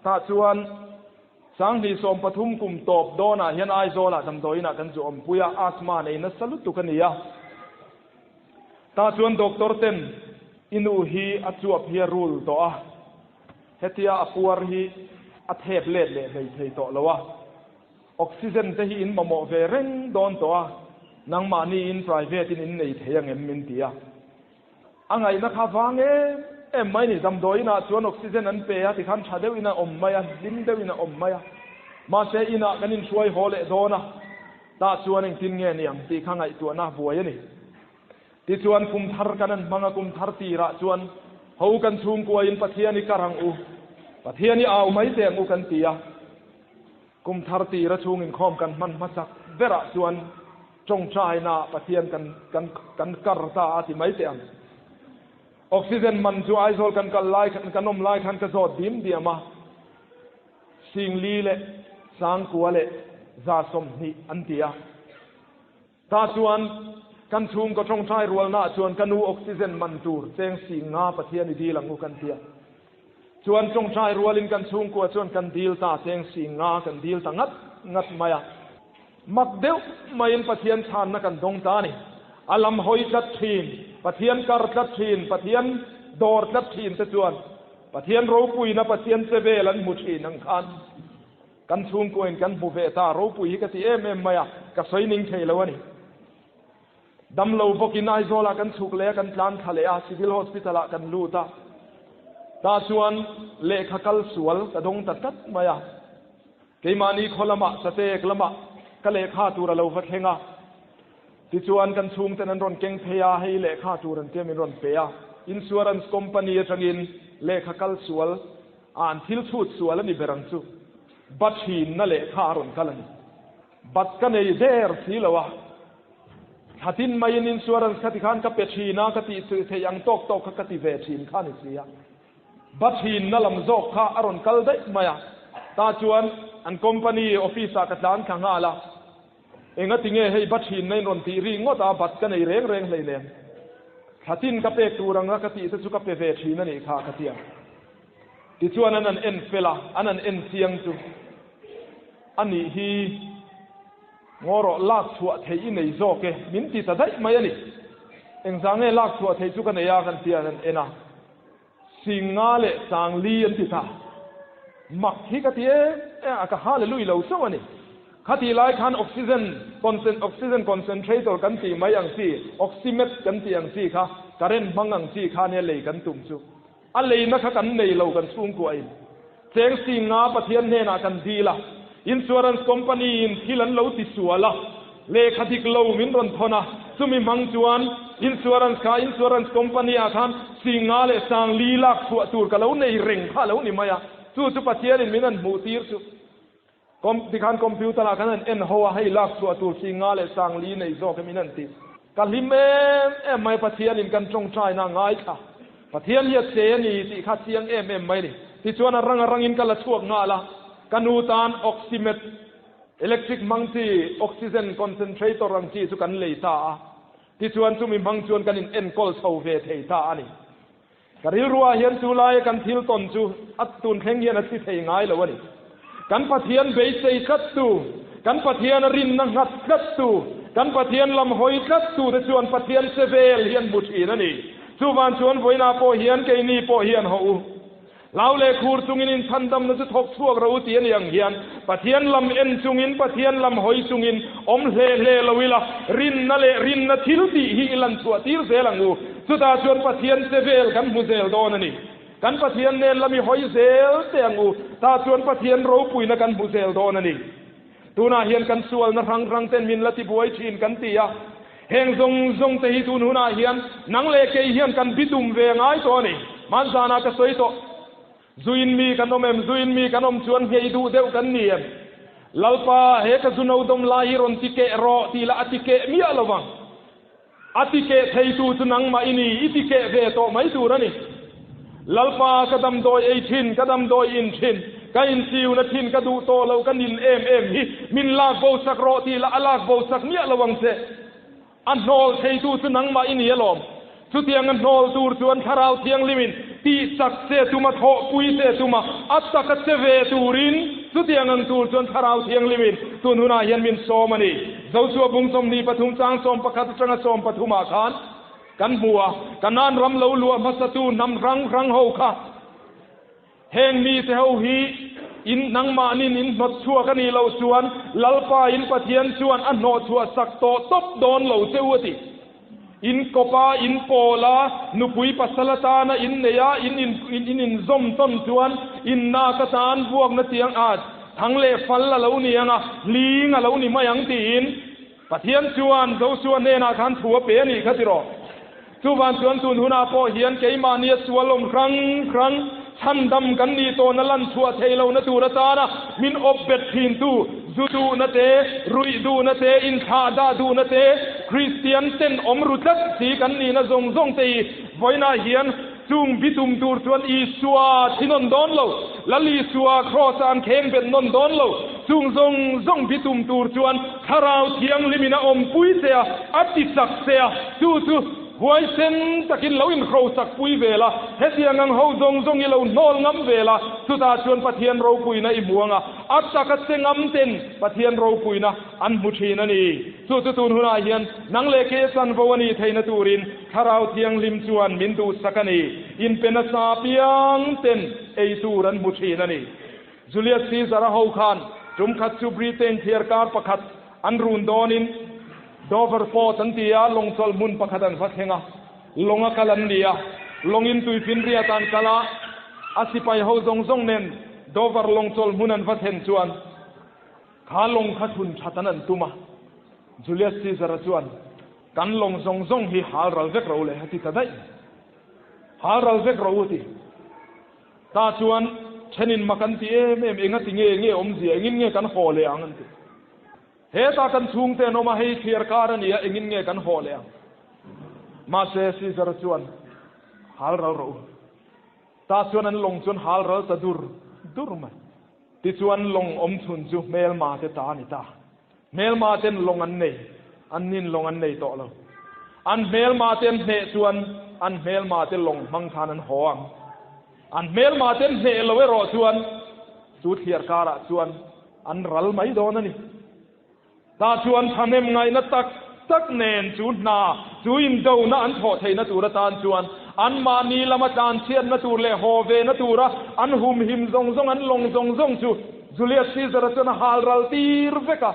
tah chuan 2013 kum tawp dawnah hian Aizawlah damdawiinah kan zu awmpui a, asthma nei nasa lutuk a ni a. Tah chuan doctor ten i nu hi a chuap hi a rul tawh a, hetia a puar hi a thep let leh hlei thei tawh lo a, oxygen te hi in mamawh ve reng dawn tawh a, nangmahni in private in in nei thei angem min ti a. A ngaihna kha vang em em mai ni. Damdawi inah chuan oxygen an pe a, tikhan tha deuhin a awm mai a, hlim deuhin a awm mai a. Mahse inah kan inhruai haw leh dawn a, tah chuan engtin nge ni ang tih kha ngaihtuahna buai a ni. Tichuan kum thar kan an hmang a, kum thar tirah chuan ho kan chhungkuain Pathian i kar ang u, Pathian i au mai teh ang u kan ti a. Kum thar tira chhung inkhawm kan hman hmasak berah chuan tawngtaina Pathian kan kan kan kar ta a ti mai teh ang. Oxygen man chu Aizawl kan kal lai khan kan awm lai khan ka zawt dim diam a, Singli leh Sangkua leh 120 an ti a. Tah chuan kan chhungkaw tawngtai rualnaah chuan ka nu oxygen man tur cheng 50 Pathian i dil ang u kan ti a. Chuan tawngtai rualin kan chhungkua chuan kan dil ta cheng 50 kan dil ta ngat ngat mai a. Mak deuh maiin Pathian chhanna kan dawng ta a ni. A lam hawi tlat thin, Pathian kar tlat thin, Pathian dawr tlat thin te chuan Pathian ropuina Pathian che vel an hmu thin ang khan Kan chhungkuain kan hmu ve ta, ropui hi ka ti em em mai a, ka sawi ning thei lo a ni. Damlo bawkin Aizawlah kan chhuk leh a, kan tlan thla leh a, Civil Hospital-ah kan lut a. Tah chuan lehkha kal sual ka dawng ta tlat mai a. Keimahni khaw lamah, Sateek lamah ka lehkha tur a lo va thleng a. Tichuan kan chhungten an rawn keng phei a, hei lehkha tur an tia min rawn pe a. Insurance company atangin lehkha kal sual a an thil chhut sual a ni ber ang chu. Bat hrinna lehkha a rawn kal a ni. Bat ka nei der si lo a. Thlatin maiin insurance kha tikhan ka pe thin a, ka tih theih ang tawk tawk kha ka ti ve thin kha a ni si a. Bat hrinna lam zawk kha a rawn kal daih mai a. Tah chuan an company office ah ka tlan thla nghal a. Engati nge hei bat hrinna in rawn tih ri ngawt a, bat ka nei reng reng hleinem. Thlatin ka pek tur anga ka tih te chu ka pe ve thin a nih kha ka ti a. Tichuan an han en fel a, an han en chiang chu a nih hi ngaw rawh lak chhuah theih i nei zawk e min ti ta daih mai a ni. Engzah nge lak chhuah theih chu ka nei a kan ti a, an han en a. 50 leh 40 an ti ta. Mak hi ka ti em em a, ka hallelui lo chauh a ni. Khatih lai khan oxygen concen oxygen concentrator kan tih mai ang chi, oxymet kan tih ang chi kha, current hmang ang chi kha nia lei kan tum chu. A leina kha kan nei lo kan chhungkuahin. Cheng 50 Pathian hnenah kan dil a, insurance company in thil an lo ti sual a, lehkha dik lo min rawn thawn a, chumi hmang chuan insurance kha insurance company ah khan 50 leh 40 lak chhuah tur ka lo nei reng kha a lo ni mai a, chu chu Pathianin min han hmuh tir chu. Com, tikhan computer ah khan an en ho a, hei lak chhuah tur 50 leh 40 nei zawk em in an ti. Ka hlim em em mai Pathianin kan tawngtaina a ngaithla. Pathian hi a che a ni tih kha chiang em em mai a ni. Tichuan a rang a rangin ka la chhuak nghal a, ka nu tan oxymet, electric hmang chi, oxygen concentrator ang chi chu kan lei ta a. Tichuan chumi hmang chuan kan in enkawl chho ve thei ta a ni. Ka rilruah hian chu laia kan thil tawn chu a tun thleng hian a thi thei ngai lo a ni. Kan Pathian beisei tlattu, kan Pathian a rinna nghat tlattu, kan Pathian lam hawi tlattu te chuan Pathian che vel hi an hmu thin a ni. Chuvan chuan vawiinah pawh hian keini pawh hian hawh u. Hlau leh khur chungin inchhandamna chu thawk chhuak ro u tih a ni ang hian Pathian lam en chungin, Pathian lam hawi chungin awm hle hle lo ila, rinna leh rinna thil tih hi i lan chhuah tir zel ang u. Chutah chuan Pathian che vel kan hmu zel dawn a ni. Kan Pathian nen lam i hawi zel teh ang u. Tah chuan Pathian ropuina kan hmu zel dawn a ni. Tunah hian kan sualna hrang hrang ten min la tibuai thin kan ti a. Heng zawng zawng te hi tun hunah hian nang leh kei hian kan bitum ve ngai tawh a ni. Hmanzanah ka sawi tawh. Zuin mi kan awm em? Zuin mi kan awm chuan nghei duh deuh kan ni em? Lalpa, he ka zu no dawm lai hi rawn ti keh rawh tih lah a ti keh miah lo vang. A ti keh theitu chu nangmah i ni, i ti keh ve tawh mai tur a ni. Lalpa, ka damdawi ei thin, ka damdawi in thin, ka inchiuna thin, ka duh tawh loh, ka nin em em hi, min lak bo sak rawh tih lah a lak bo sak miah lo ang che. A hnawl theitu chu nangmah i ni alawm. Chutianga hnawl tur chuan Thlarau Thianghlimin tih chak che tuma thawhpui che tuma a taka che ve turin chutiang ang tur chuan Thlarau Thianghlimin tun hunah hian min sawm a ni. Joshua bung 23 chang 11 atanga 13 ah khan kan hmu a, Kanaan ram lo luah hmasatu hnam hrang hrang ho kha heng mite ho hi in nangmahnin in hnawt chhuak a nih loh chuan Lalpa in Pathian chuan a hnawh chhuah sak tawh tawp dawn lo che u a ti. In kawpa in pawla nupui pasal atana in nei a, in in in zawm tawn chuan in nak atan vuakna chiang a thang leh fal a lo ni ang a, hling a lo ni mai ang tiin Pathian chuan Joshua hnenah khan thu a pe a nih kha tiraw. Chuvan chuan tun hunah pawh hian keimahnia sual awm hrang hrang. Chhandam kan nih tawhna lan chhuah theih lohna tur atana min awp bet thintu, zu duhna te, ruih duhna te, inthlah dah duhna te, Kristian ten awm ru tlat si kan nihna zawng zawng te hi vawiinah hian chung bitum tur chuan Isua thi nawn dawn lo, Lal Isua Kraws-a an kheng bet nawn dawn lo, chung zawng zawng bitum tur chuan Thlarau Thianghlimin a awmpui che a, a ti chak che a, chu chu Huaisen takin lo inhrosak pui ve la, hetiang ang ho zawng zawng i lo hnawl ngam ve la, chutah chuan Pathian ropuina i hmu ang a, a taka che ngam ten Pathian ropuina an hmu thin a ni. Chu chu tun hunah hian nang leh kei a chanvo a nih theihna turin Thlarau Thianghlim chuan min duhsak a ni. Inpe nasa piang ten ei tur an hmu thin a ni. Julius Caesar-a ho khan tum khat chu Britain thliarkar pakhat an run dawnin, Dover Port an ti a, lawng chawlh hmun pakhat an va thleng a, lawng a kal an ni a, lawngin tuifinriat an kal a, a sipai ho zawng zawng nen Dover lawng chawlh hmun an va thlen chuan kha lawng kha thun that an an tum a, Julius Caesar-a chuan kan lawng zawng zawng hi hal ral vek ro le a ti ta daih mai, hal ral vek ro u ti. Ta chuan thenin mak an ti em em, enga ti nge nge awmzia, engin nge kan haw leh ang an ti. Heta kan chhungte an awm a, hei thliar kar a ni a, engin nge kan haw leh ang? Mahse, Caesar chuan, Hal ral rawh u. Tah chuan an lawng chuan hal ral ta dur dur mai. Tichuan lawng awm chhun chu hmelma te ta a ni ta. Hmelma ten lawng an nei, an nin lawng an nei tawh lo. An hmelma te an hneh chuan an hmelma te lawng hmang khan an haw ang. An hmelma te an hneh lo erawh chuan chu thliar karah chuan An ral mai dawn a ni. Tah chuan thahnem ngaihna tak tak nen chu hna chu indona an thawh theihna tur atan chuan anmahni lama tlanchhiatna tur leh haw vena tura an humhim zawng zawng an lawng zawng zawng chu Julius Caesar-a chuan a hal ral tir vek a.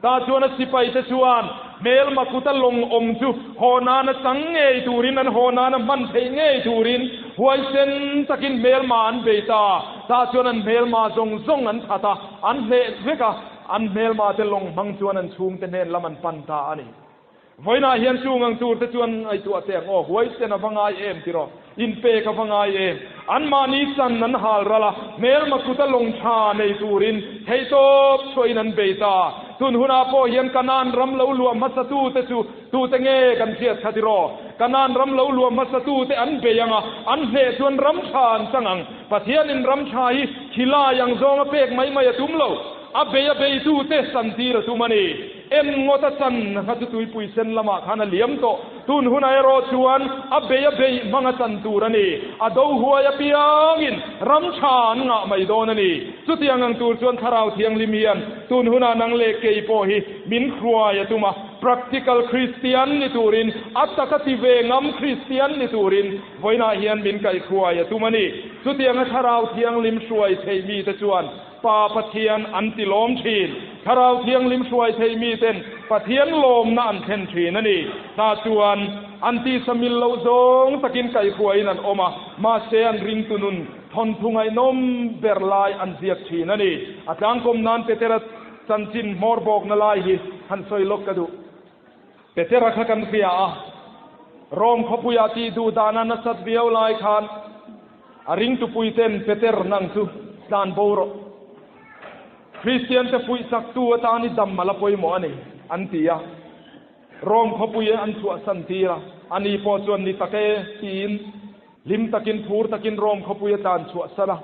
Tah chuan a sipaite chuan hmelma kuta lawng awm chu haw nana chang ngei turin an haw nana hman theih ngei turin huaisen takin hmelma an bei ta. Tah chuan an hmelma zawng zawng an that a, an hleh vek a, an hmelma te lawng hmang chuan an chhungte hnen lam an pan ta a ni. Vawiinah hian chung ang tur te chuan ngaihtuah teh ang aw, huaisen a va ngai em tiraw, inpek a va ngai em? Anmahni chan an hal ral a, hmelma kuta lawng tha nei turin theihtawp chhuahin an bei ta. Tun hunah pawh hian Kanaan ram lo luah hmasatute chu Tute nge kan hriat kha tiraw? Kanaan ram lo luah hmasa tute an bei ang a, an hneh chuan ram tha an chang ang. Pathianin ram tha hi khilai ang zawnga pek mai mai a tum lo. A bei a bei tute santir a tum a ni. En ngawt a chan kha chu tuipui sen lamah khan a liam tawh. Tun hunah erawh chuan a bei a beih hmang a chan tur a ni. A do huai apiangin ram tha an ngah mai dawn a ni. Chutiang ang tur chuan Thlarau Thianghlim hian tun hunah nang leh kei pawh hi min hruai a tum a. Practical Kristian ni turin, a taka ti ve ngam Kristian ni turin vawiinah hian min kaihhruai a tum a ni. Chutianga Thlarau Thianghlim hruai theih mite chuan Pa Pathian an ti lawm thin. Thlarau Thianghlim hruai theih miten Pathian lawmna an thlen thin a ni. Tah chuan an tisa mil loh zawng takin kaihhruaiin an awm a, mahse an ringtu nun thawnthu ngaihnawm ber lai an ziak thin a ni. A tlangkawm nan Petera Chanchin hmawr bawkna lai hi han sawi lawk ka duh. Petera kha kan hria a, Rome khawpuiah tih duh dana nasat viau lai khan a ringtupuiten Peter nang chu tlan bo rawh. Kristian te fuih chaktu atan i dam a la pawimawh a ni, an ti a. Rome khawpui an chhuahsan tir a, ani pawh chuan ni tak e tiin hlim takin phur takin Rome khawpui a tlan chhuahsan a.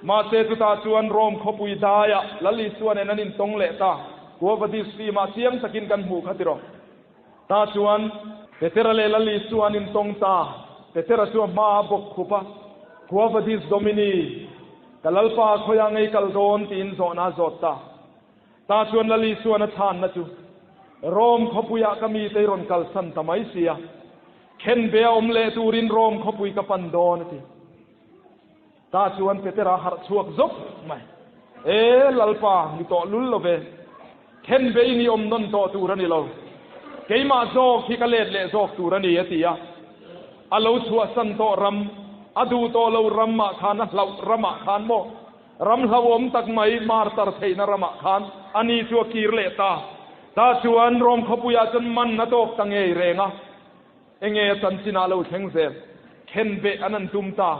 Mahse chutah chuan Rome khawpui daiah Lal Isua nen an intawng leh ta. Quo Vadis film-ah chiang takin kan hmuh kha tiraw. Tah chuan Petera leh Lal Isua an intawng ta. Petera chu a hma a bawk khup a, Quo Vadis Domini, ka Lalpa khawiah ngei kal dawn tiin zawhna a zawt ta. Tah chuan Lal Isuan a chhanna chu, Rome khawpuiah ka mite i rawn kalsan ta mai sia, khenbe a awm leh turin Rome khawpui ka pan dawn a ti. Ta chuan Petera harh chhuak zawk mai. E Lalpa, ni tawh lul lo ve. Then bei ni awm nawn tawh tur a ni lo. Keimah zawk hi ka let leh zawk tur a ni, a ti a. A lo chhuahsan tawh ram, a duh tawh lo ramah khan, a hlauh ramah khan maw? Ram hlauhawm tak mai, martar theihna ramah khan a ni chu a kir leh ta. Ta chuan Rom khawpuiah chuan man a tawk ta ngei reng a. Enge a chanchinah lo thleng zel? Khenbeh an an tum ta.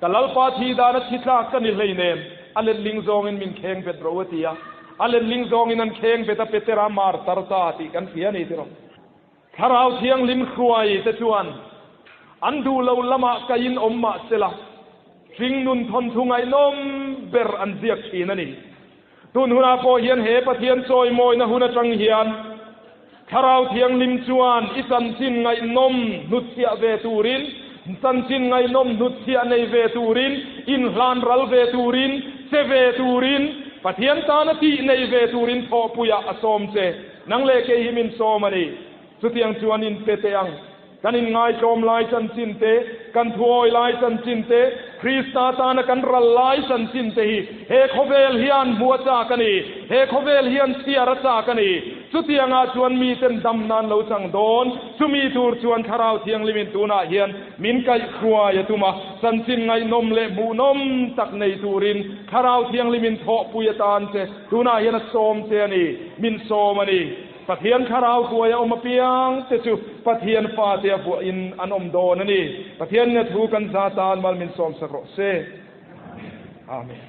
Ka Lalpa thi dana thi tlak ka ni hleinem, a letling zawngin min kheng bet ro a ti a. A letling zawngin an kheng bet a, Petera mar tar ta tih kan hria a ni tiraw. Thlarau Thianghlim hruai te chuan an duh lo lamah kaiin awm mah sela, hringnun thawnthu ngaihnawm ber an ziak thin a ni. Tun hunah pawh hian he Pathian chawimawina hun atang hian Thlarau Thianghlim chuan i chanchin ngaihnawm hnutchhiah ve turin, chanchin ngaihnawm hnutchhiah nei ve turin, inhlan ral ve turin, che ve turin, Pathian tana tih nei ve turin thawhpuiah a sawm che. Nang leh kei hi min sawm a ni. Chutiang chuan inpe teh ang. Kan inngaitlawm lai chanchin te, kan thuawi lai chanchin te, Krista tana kan ral lai chanchin te hi he khawvel hian hmu a chak a ni, he khawvel hian chhiar a chak a ni. Chutiangah chuan miten dam nan lo chang dawn, chumi tur chuan Thlarau Thianghlimin tunah hian min kaihhruai a tum a, chanchin ngaihnawm leh hmuhnawm tak nei turin Thlarau Thianghlimin thawhpui atan che tunah hian a sawm che a ni, min sawm a ni. Pathian thlarau hruai a awm apiang te chu Pathian fate a vuahin an awm dawn a ni. Pathian ina thu kan za tan mal min sawmsak rawh se. Amen.